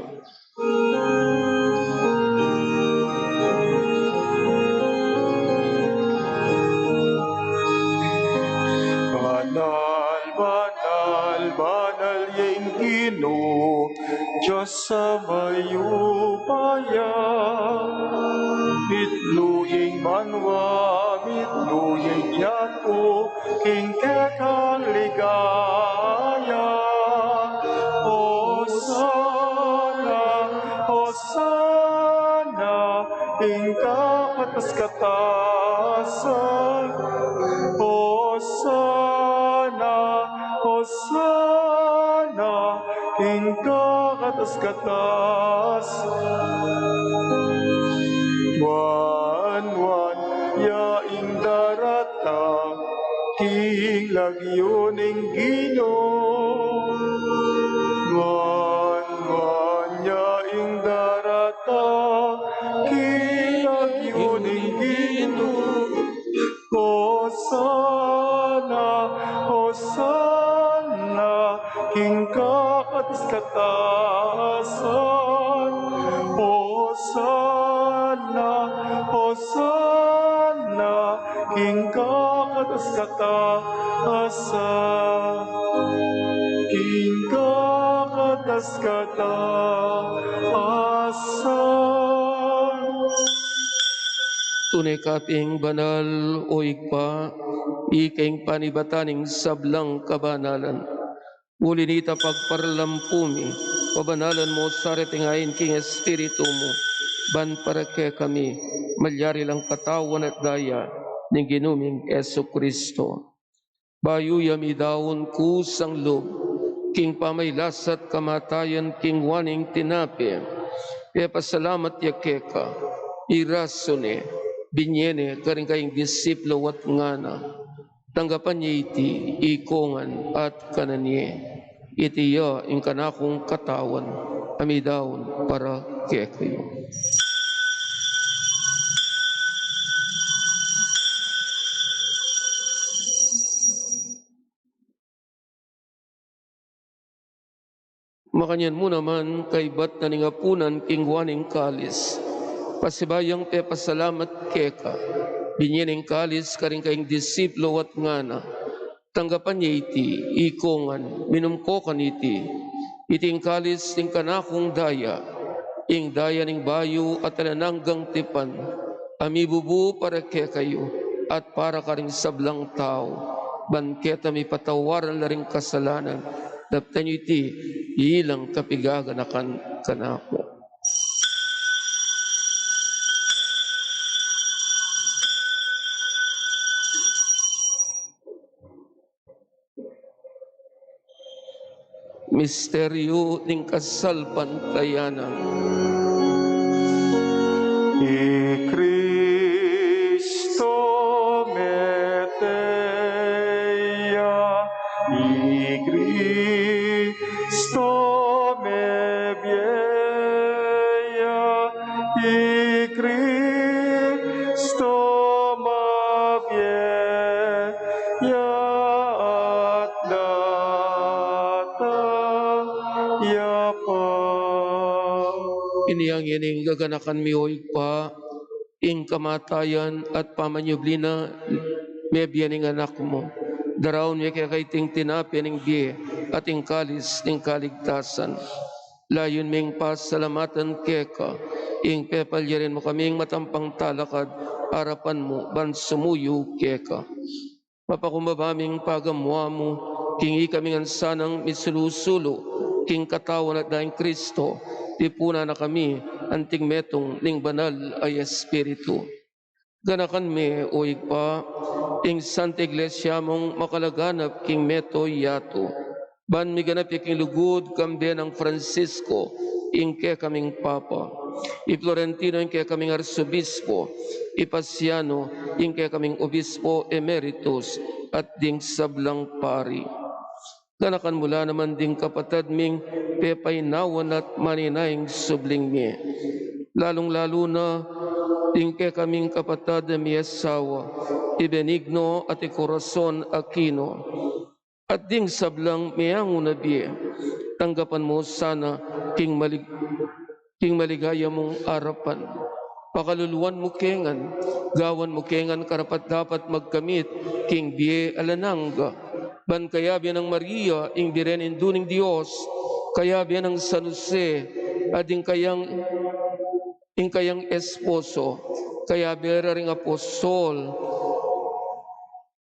Banal, banal, banal ya ing Ginu, Dios a mayupaya. Mitmu ing banua, mitmu ing yatu, king kekang ligaya. Hosana, Hosana, ing kakatas-katasan. Hosana, Hosana, ing kakatas-katasan. Nuan-nuan ya ing daratang king lagyu ning Ginu. Nuan-nuan ya ing daratang king lagyu ning Ginu. Hosana, Hosana, king kakatas-katasan. Hosana, Hosana, king kakatas-katasan. King kakatas-katasan. Tune ka pin banal, o Ibpa, ika ing panibatan ning sablang kabanalan. Uli na nita pagparalampu mi, pabanalan mu sa reting ain king Espiritu mu, ban para kekami malyari lang katawan at daya ning Ginu ming Jesucristo. Bayu ya midaun kusang lub king pamagkasakit at kamatayan, kinua ne ing tinape, pepasalamat ya keka, irasu ne, binie ne karing kayang disipulu at ngana: Tanggapan ye iti ikongan at kanan ye. Iti ya ing kanakung katawan a midaun para kekayu. Makanyan mu naman, kaybat na ning apunan, kinua ne ing kalis, pasibayu yang pepasalamat keka, binie ne ing kalis karing kayang disipulu at ngana: Tanggapan ye iti ikongan, minum ko kaniti. Iti ing kalis ning kanakung daya, ing daya ning bayu at alang anggang tipan, a mibubu para kekayu at para karing sablang tau, ban keta mipatawaran la ring kasalanan. Daptan yu iti bilang kapaganakan kanaku. Misteryu ning kasalpantayanan. I Kristu mete ya, i Kristu mebie ya, i Kristu mabie ya at datang ya pa. Ini yang ini ing gaganakan mi, o Ibpa, ing kamatayan at pamanyubli na mebie ning Anak mu. Daraun mi keka iting tinape ning bie at ing kalis ning kaligtasan. Layun ming pasalamatan keka ing pepalyarin mu kaming matampang talakad arapan mu ban sumuyu keka. Mapakumbaba ming pagamuan mu king ikaming ngan sanang misulu-sulu king katawan at daya nang Kristo, tipunan na kami anting metung ning Banal a Espiritu. Ganakan me, o Ibpa, ing Santa Iglesia mung makalaganap king mabilug a yatu, ban miganap ya king lugud, kambe nang Francisco, ing kekaming Papa, i Florentino, ing kekaming Arsobispo, i Paciano, ing kekaming Obispo Emeritus, at ding sablang pari. Ganakan mu la naman ding kapatad ming pepainawan at maninaing subling mie. Lalung-lalu na ding kekaming kapatad a miasawa, i Benigno at i Corazon Aquino. At ding sablang meangu na bie, tanggapan mu sana king malig-, king maligaya mung arapan. Pakaluluan mu ke ngan, gawan mu ke ngan karapat-dapat magkamit king bie alang angga. Ban kayabe nang Maria, ing Birhen Indu ning Dios, kayabe nang San Jose, at ding kayang, ing kayang esposo, kayabe ra ring apostol,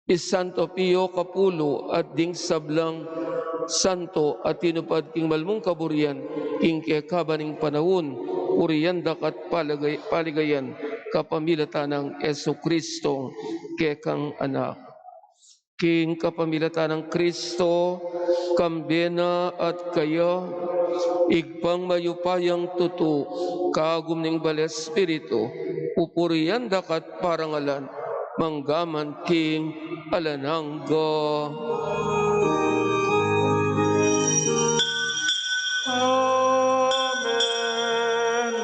i Santo Pio Kapulu, at ding sablang santo a tinupad king malmung kaburian king kekaban ning panaun, purian da ka at paligay-, paligayan kapamilatan nang Jesucristo, kekang Anak. King kapamilatan nang Kristo, kambe na at kaya, Ibpang mayupayang tutu, kagum ning Banal a Espiritu, pupurian da ka at parangalan, mangga man king alang angga. Amen, amen,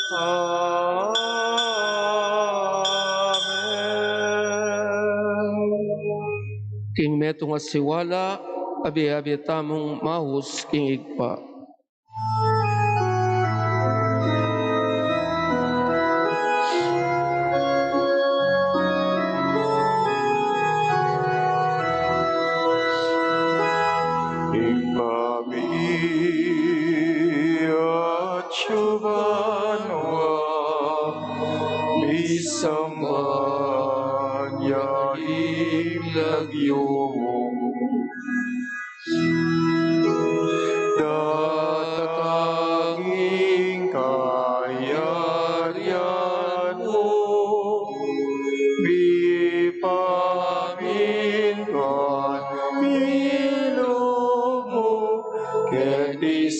amen. King metung a siwala, abe-abe tamung maus king Ibpa. Ibpa mi, atsu ka banua,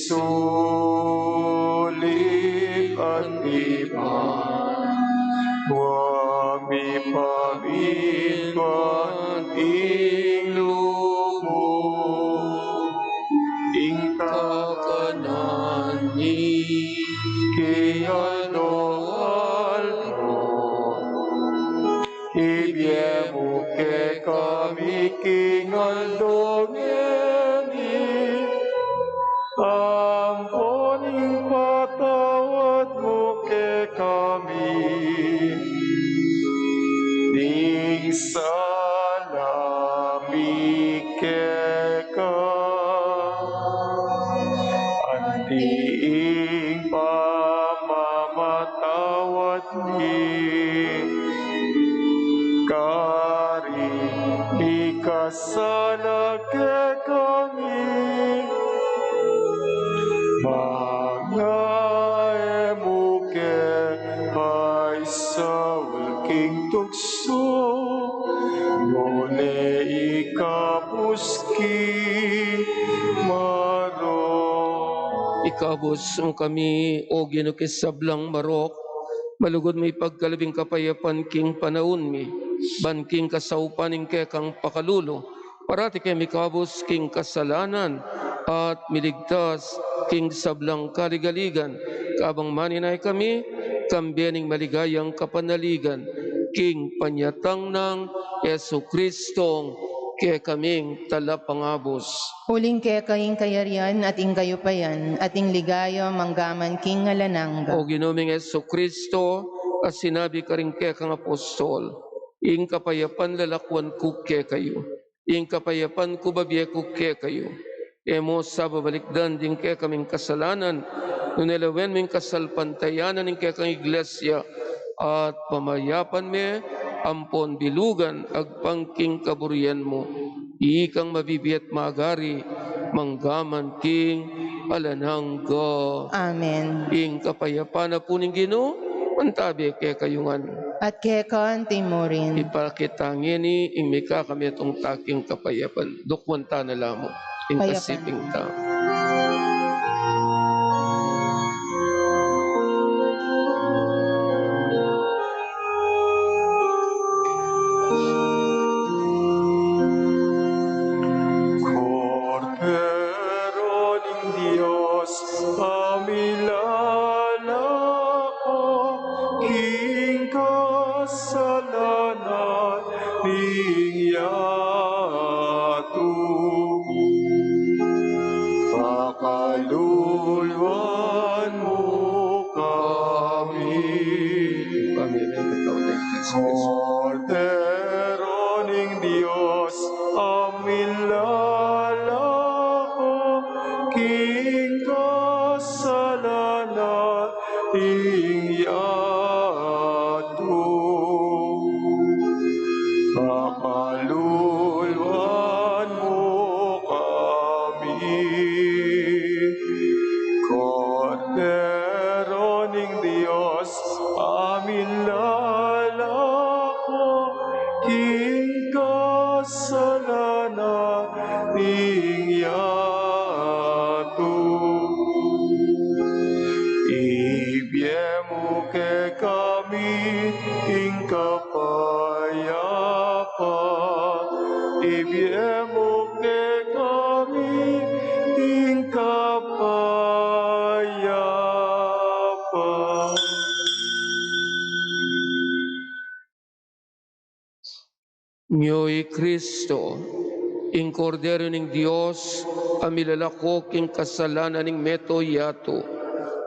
Sulip at iba, wa mi pamintuan ing lubuk, ing kakanan mi king aldo-aldo. Ibie mu kekami king aldo ngeni, ampon ipatawad mu kekami ing sala mi keka, anti ing pamamatawad mi karing mikasala kekami, manga e mu ke paisaul king tuksu, nune ikabus king marok. Ikabus mu kami, O Ginu, king sablang marok, malugud mu ipagkalub ing kapayapan king panaun mi, ban king kasaupan ning kekang pakalulu, parati ke mikabus king kasalanan at miligtas king sablang kaligaligan, kabang maninaya kami kambe ning maligayang kapanaligan king panyatang nang Jesucristong kekaming Talapangabus. Uling keka ing kayarian at ing kayupayan at ing ligaya manggaman king alang angga. O Ginu ming Jesucristo, a sinabi karing kekang apostol, ing kapayapan lalakuan ku kekayu, ing kapayapan ku babie ku kekayu. E mu sa babalikdan ding kekaming kasalanan, nune lawen me ing kasalpantayanan ning kekang Iglesia, at pamayapan me ampon bilugan agpang king kaburian mu, ikang mabibie at magari manggaman king alang angga. Amen. Ing kapayapan na pu ning Ginu mantabi kekayu ngan. At keka anti mu rin. Ipakit ta ngeni ing mikakametung ta king kapayapan. Dukwan ta na la mu ing kasiping ta. Kordero ning Dios, a milalako king kasalanan ning yatu, pakaluluan mu kami. Kordero ning Dios, a milalako king kasalanan ning yatu, pakaluluan mu kami. Kordero ning Dios, a milalako king kasalanan ning yatu, ibie mu kekami ing kapayapan, ibie mu kekami ing kapayapan. Nyo i Kristo, ing Kordero ning Dios, a milalako king kasalanan ning meto yatu.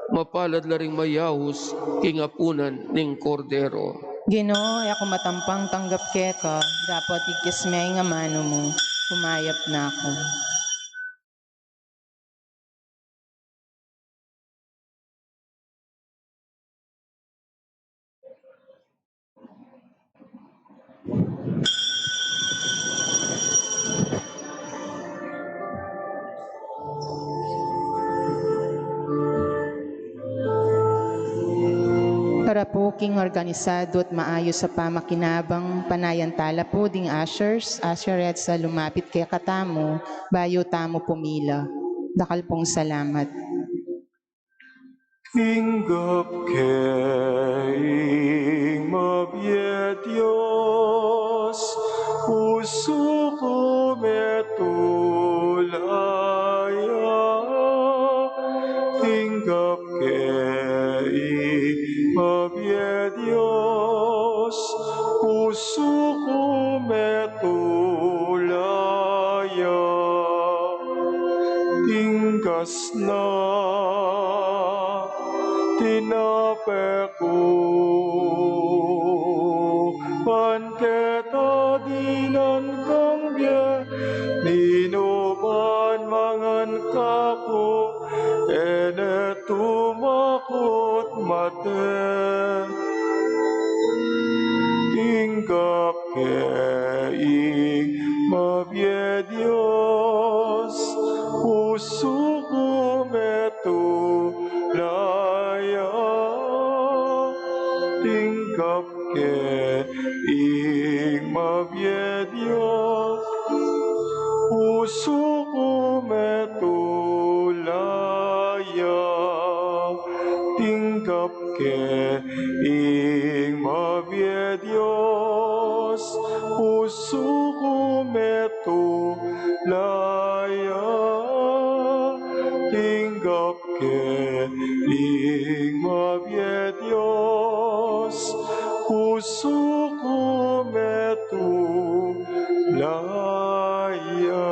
Mapalad la ring mayaus king apunan ning Kordero. Ginu, e ku matampang tanggap keka, dapot igkes me ing amanu mu, pumayap na ku. Para pu king organisadu at maayus a pamakinabang, panayan ta la pu ding ushers, usherettes a lumapit kekatamu, bayu tamu pumila. Dakal pung salamat. Tinggap ke ing mabie Dios, pusu ku metung la ya. Tinggap ke ing mabie Dios, pusu ku metung la ya. Tinggas na tinape ku, ban keta dinan kang bie, ninu man mangan kaku, e ne tumakut mate. Tinggap ke ing mabie Dios, pusu ku metung la ya. Tinggap ke ing mabie Dios, pusu ku metung la ya. Tinggap ke ing mabie Dios, pusu ku metung la ya. Tinggap ke ing mabie Dios, pusu ku metung la ya.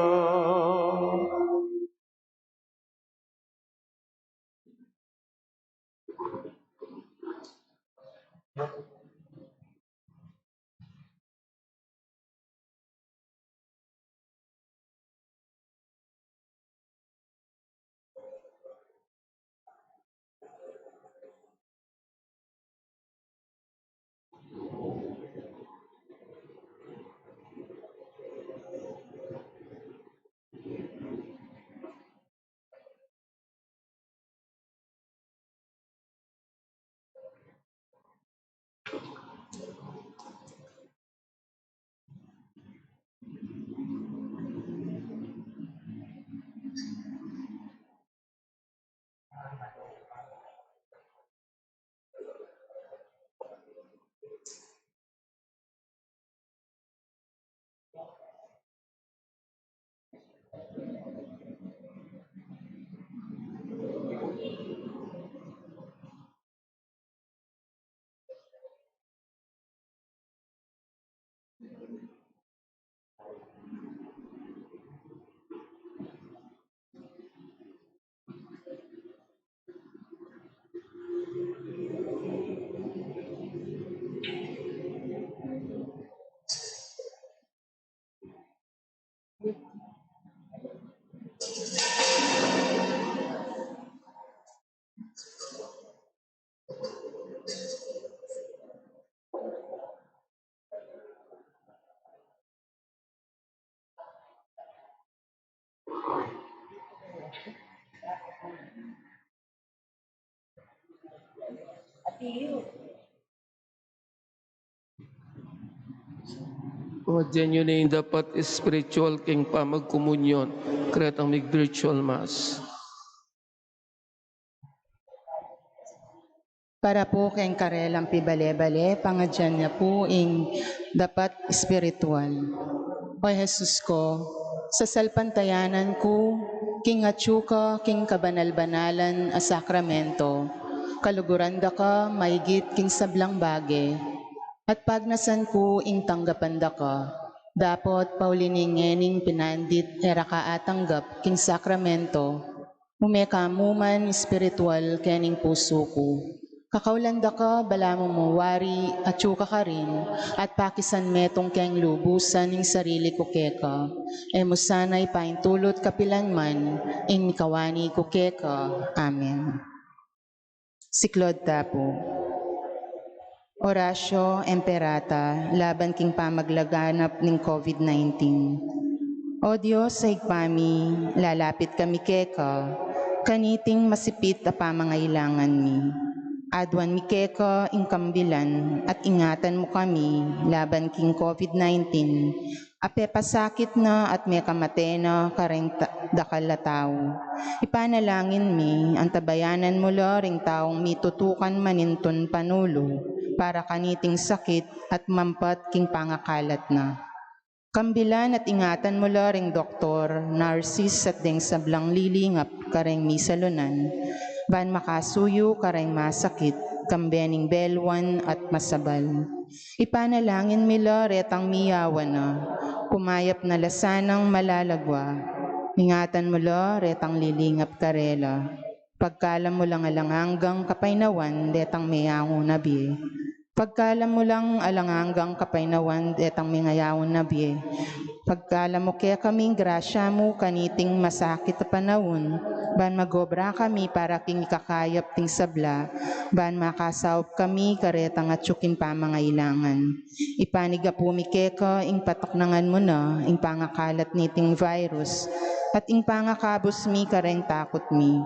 O, dyan yu na ing dapat spiritual king pamagkomunyon, karetang mig virtual mass. Para pu keng karelang pibale-bale, pangadyan na pu ing dapat espiritual. O Jesus ko, sasalpantayanan ku king atyu ka king kabanal-banalan a sakramento, kaluguran da ka maigit king sablang bage, at pagnasan ku ing tanggapan da ka, dapot pauli ning ngening pinandit e ra ka atanggap king sakramento, ume ka mu man espiritual kening pusu ku. Kakaulan da ka, balamu mu wari atyu ka karin, at pakisan metung keng lubusan ing sarili ku keka. E mu sana ipaintulut kapilan man ing mikawani ku keka. Amen. Siklaud ta pu. Oratio Imperata laban king pamaglaganap ning COVID nineteen. O Dios a Ibpa mi, lalapit kami keka, kaniting masipit a pamangailangan mi. Aduan mi keka ing kambilan at ingatan mu kami laban king COVID nineteen, A pepasakit na at mekamate na kareng ta-, dakal a tau. Ipanalangin mi, antabayanan mu la ring taung mitutukan manintun panulu para kaniting sakit at mampat king pangakalat na. Kambilan at ingatan mu la ring doktor, nurses at deng sablang lilingap kareng misalunan, ban makasuyu kareng masakit, kambe ning belwan at masabal. Ipanalangin mi la retang miyawan na, kumayap na la sanang malalagwa. Ingatan mu la retang lilingap karela. Pagkalam mu lang alang anggang kapaynawan detang meyangu na bie. Pagkalam mu lang alang anggang kapaynawan detang meyangu na bie. Pagkalam mu kekaming grasya mu kaniting masakit a panaun, ban magobra kami para king ikakayap ding sabla, ban makasaup kami karetang atyu king pamangailangan. Ipanyawad mi keka ing pataknangan mu na ing pangakalat niting virus, at ing pangakabus mi kareng takut mi.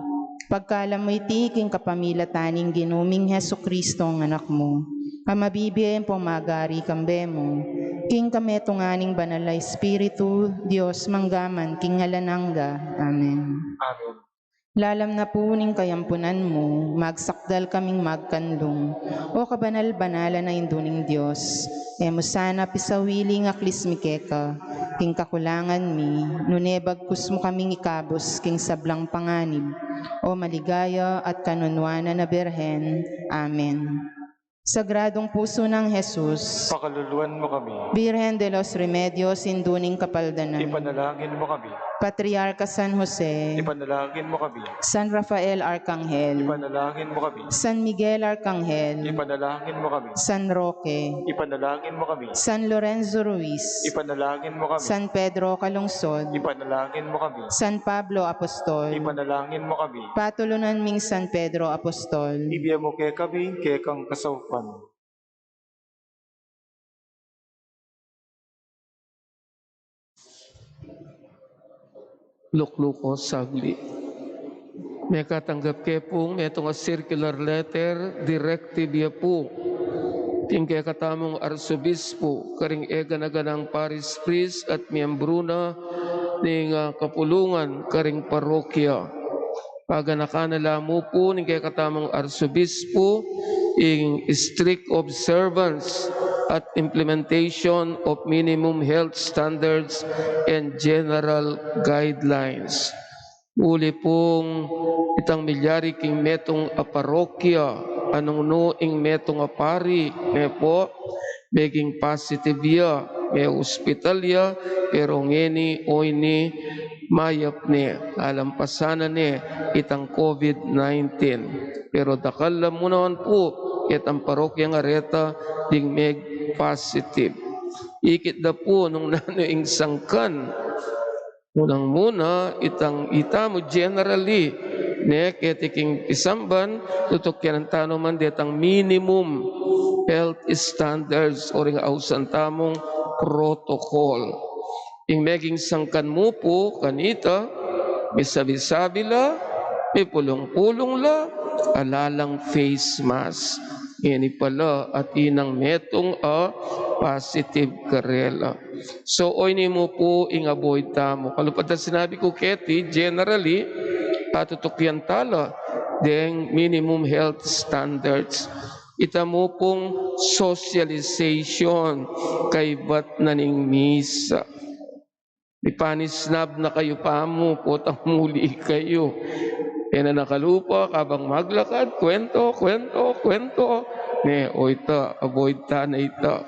Pagkalam mu iti king kapamilatan ning Ginu ming Jesucristo a Anak mu, a mabibie ampong magari kambe mu, king kametungan ning Banal a Espiritu, Dios, mangga man king alang angga. Amen. Amen. Lalam na pu ning kayampunan mu, magsakdal kaming magkanlung. O kabanal-banalan a Indu ning Dios, e mu sana pisawili ing aklis mi keka, king kakulangan mi, nune bagkus mu kaming ikabus king sablang panganib, O maligaya at kanunuanan a Birhen. Amen. Sagradong Puso ng Jesus. Pakaluluan mo kami. Birhen de los Remedios, Indu ning Kapaldanan. Ipanalangin mo kami. Patriarka San Jose. Ipanalangin mo kami. San Rafael Arkanghel. Ipanalangin mo kami. San Miguel Arkanghel. Ipanalangin mo kami. San Roque. Ipanalangin mo kami. San Lorenzo Ruiz. Ipanalangin mo kami. San Pedro Calungsod. Ipanalangin mo kami. San Pablo Apostol. Ipanalangin mo kami. Patulunan ming San Pedro Apostol. Ibie mu kekami ing kekang kasaupan. Luklukan saglit. Mekatanggap ke pung metung a circular letter, directive ya pu king kekatamung arsobispo, karing e gana-ganang parish priest at miyembru na ning, ah, kapulungan karing parokya. Paganakan na la mu pu ning kekatamung arsobispo ing strict observance at implementation of minimum health standards and general guidelines. Uli pung itang milyari king metung a parokya, a nung nu ing metung a pari, ne pu, meging positive ya, me-hospital ya, pero ngeni o ini mayap ne, alampasan na ne itang COVID nineteen. Pero dakal la mu naman pu ketang parokya a reta ding meg-positive. Ikit da pu nung nanu ing sangkan. Unang-una, itang ita mu generally, ne, keti king pisamban, tutukian tana man detang minimum health standards o ring ausan tamung protocol. Ing meging sangkan mu pu kanita, misabi-sabi la, mipulung-pulung la, ala lang face mask. Ngeni pala atin nang metung a positive karela. So, o ini mu pu ing avoid tamu. Kalupa da sinabi ku keti, generally, a tutukian tala deng minimum health standards. Ita mu pung socialization, kaybat na ning misa. Mipanisnab na kayu pamu, potang muli kayu. E na nakalupa, kabang maglakad, kwento, kwento, kwento. Ne, o ita, avoid ta na ita.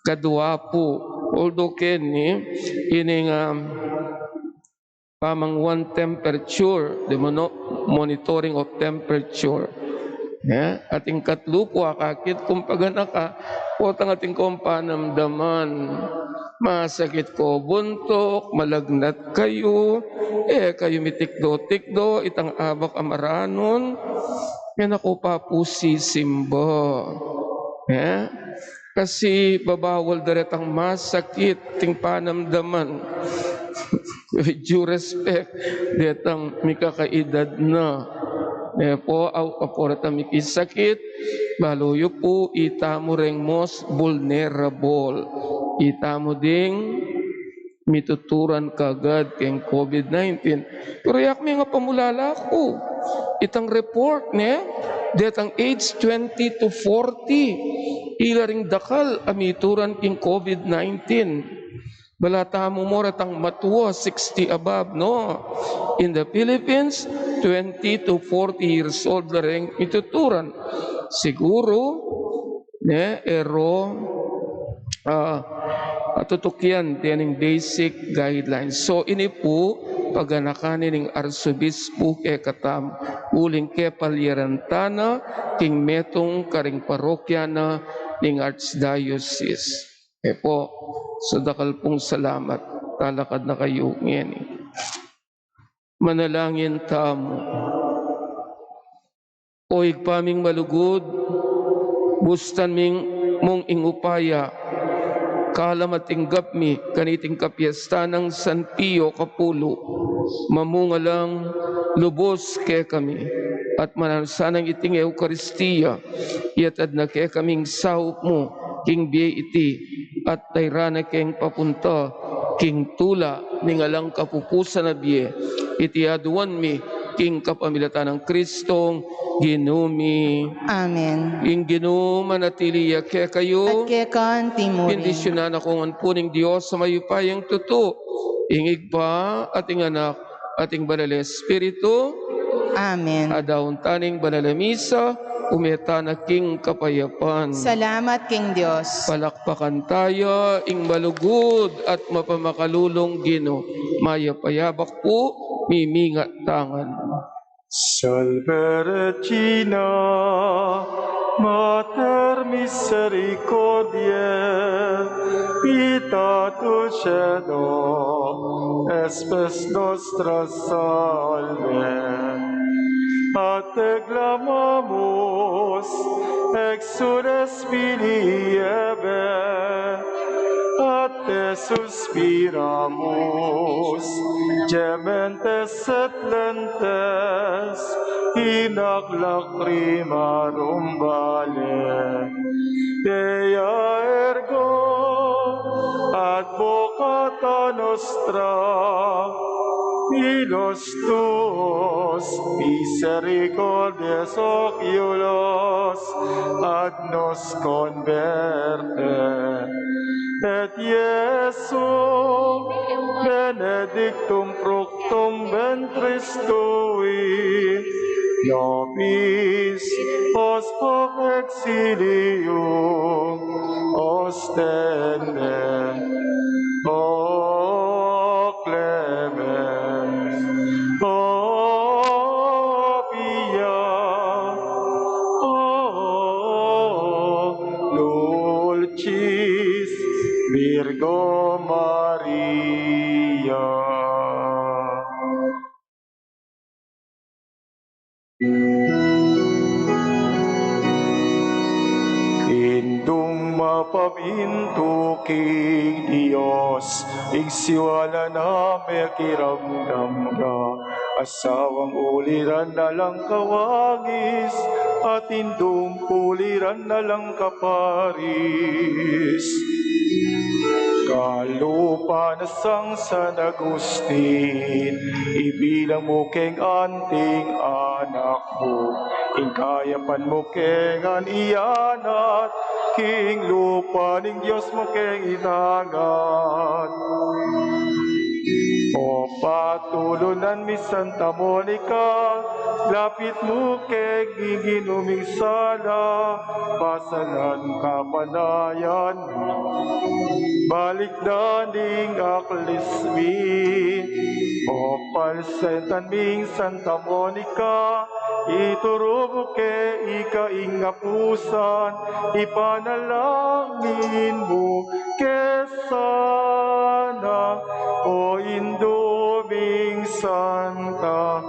Kadua pu, although keni, ining, um, pamangwan temperature, the mono-, monitoring of temperature. Ya, ating katlu pu, akakit kung paganaka, potang ating kung panamdaman. Masakit ko buntuk, malagnat kayu, e kayu mitikdo-tikdo, itang abak a maranun, e na ko pa pu sisimba. Ya? Kasi babawal da retang masakit ating panamdaman. With due respect, detang mikakaedad na. E pu, au, apo retang mikisakit, balu yu pu, ita mu reng most vulnerable. Ita mu ding mituturan kagad keng COVID nineteen. Pero yak mengapamulala ku, itang report, ne, detang age twenty to forty, ila ring dakal a mituran king COVID nineteen. Bala tamu mo retang matua, sixty above, no? In the Philippines, twenty to forty years old la ring mituturan. Siguru, ne, e ro, ah, atutukian dening basic guidelines. So, ini pu, paganakan ning Arsobispu kekatamu, uling kepalyaran tana king metung karing parokya na ning Archdiocese. E pu, so dakal pung salamat. Talakad na kayu ngeni. Manalangin tamu. O Ibpa ming malugud, bustan ming mung ing upaya, kalam a tinggap mi kaniting kapiestan nang San Pio Kapulu, mamunga lang lubus kekami, at mananu sanang iting Eukaristia, iyatad na kekaming saup mu king bie iti, at dayran na keng papunta king tula ning alang kapupusan a bie. Iti aduan mi king kapamilatan nang Kristong Ginu mi. Amen. Ing Ginu manatili ya kekayu. At keka antimurin. Bendisyunan na kayu ngan pu ning Dios a mayupayang tutu, ing Ibpa at ing Anak at ing Banal a Espiritu. Amen. Adaun tana ing Banal a Misa, ume tana king kapayapan. Salamat king Dios. Palakpakan taya ing malugud at mapamakalulung Ginu. Mayap a yabak pu, mimingat tangan. Salve Regina, Mater misericordiae, vita dulcedo, spes nostra salve. A te clamamus, exules filii Hevae, a te suspiramus, gementes et laentes, in hac lacrimarum valle. Ea ergo advocata nostra, milos tuos, misericordiae oculos ad nos converte. Et Iesum benedictum fructum ventris tui, nobis quos hoc exilium ostende. O clemens, o pia, o dulcis Virgo Maria. Indung mapamintu king Dios, ing siwala na mekiramdam da, asawang uliran na lang kawangis, at indung uliran na lang kaparis. Kalupa na sang San Agustin, ibilang mu keng anting anak mu, ing kayapan mu ke ngan ianat, king lupa ning Dios mu keng itangat. O patulunan mi Santa Monica, lapit mu keng Ginu ming sala, pasalan kapanayan mi, balikdan ing aklis mi. O palsentan ming Santa Monica, ituru mu ke ika ing apusan, ipanalangin mu ke sana, o Indu ming Santa.